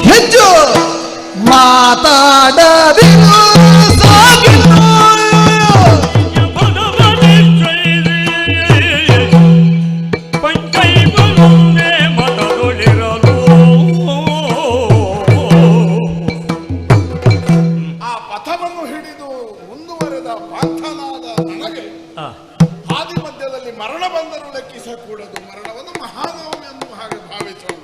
ಹೆಚ್ಚು ಮಾತಾಡದಿರು ಸಾಗಿರು. ಆ ಪಥವನ್ನು ಹಿಡಿದು ಮುಂದುವರೆದ ಪಾರ್ಥನಾದ ನನಗೆ ಹಾದಿ ಮಧ್ಯದಲ್ಲಿ ಮರಣ ಬಂದರೂ ಲೆಕ್ಕಿಸಕೂಡದು. ಮರಣವನ್ನು ಮಹಾನವಮಿ ಎನ್ನುವ ಹಾಗೆ ಭಾವಿಸೋಣ.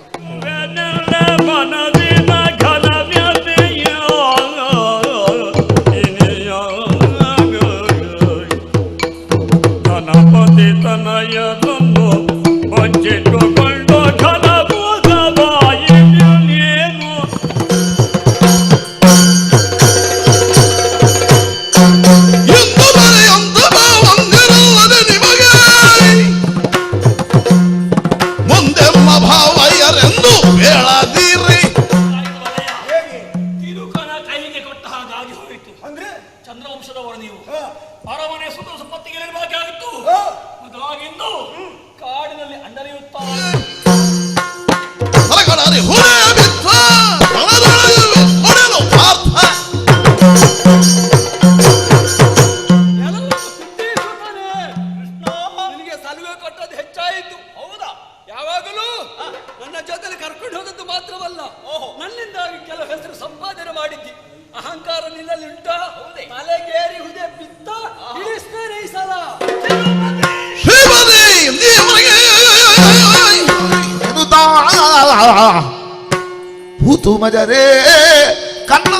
ತನಯನನ್ನು ಬಚ್ಚಿಟ್ಟುಕೊಂಡು ಘನಭೂತವಾಯಿನೇನು ನಿಮಗೆ ಮುಂದೆಮ್ಮ ಭಾವಯ್ಯರೆಂದು ಹೇಳದಿರಿ. ತಿರುಕನ ಕೈಗೆ ಕೊಟ್ಟ ಹಾಗಾಗಿ ಹೋಯಿತು. ಅಂದ್ರೆ ಚಂದ್ರವಂಶದವರು ನೀವು ಅರಮನೆ ಸುತ್ತ ಸಂಪತ್ತಿಗೆ ಬಾಕಿಯಾಗಿತ್ತು. ಅದಾಗಿಂದು ಕಾಡಿನಲ್ಲಿ ಅಂಡಲಿಯುತ್ತಾ ನಿನಗೆ ಸಲುವೆ ಕೊಟ್ಟದ್ದು ಹೆಚ್ಚಾಯಿತು. ಹೌದಾ? ಯಾವಾಗಲೂ ನನ್ನ ಜೊತೆಲಿ ಕರ್ಕೊಂಡು ಹೋದದ್ದು ಮಾತ್ರವಲ್ಲ, ನನ್ನಿಂದಾಗಿ ಕೆಲವು ಹೆಸರು ಸಂಪಾದನೆ ಮಾಡಿದ್ದಿ. ಅಹಂಕಾರ ನಿನ್ನಲ್ಲಿ ಉಂಟಾ? ತಲೆಗೇರಿ ಹುದೆ ಬಿತ್ತ ಇಳಿಸ್ತೇನೆ ಈ ಸಲ. ಭೂತು ಮಜರೇ ಕಣ್ಣ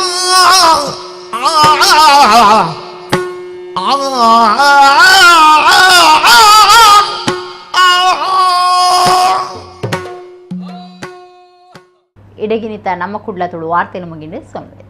ಇಡಗಿನಿತ ನಮ್ಮ ಕುಡ್ಲ ತುಳು ವಾರ್ತೆಲು ಮುಗಿಂಡು ಸೊನ್ನೆ.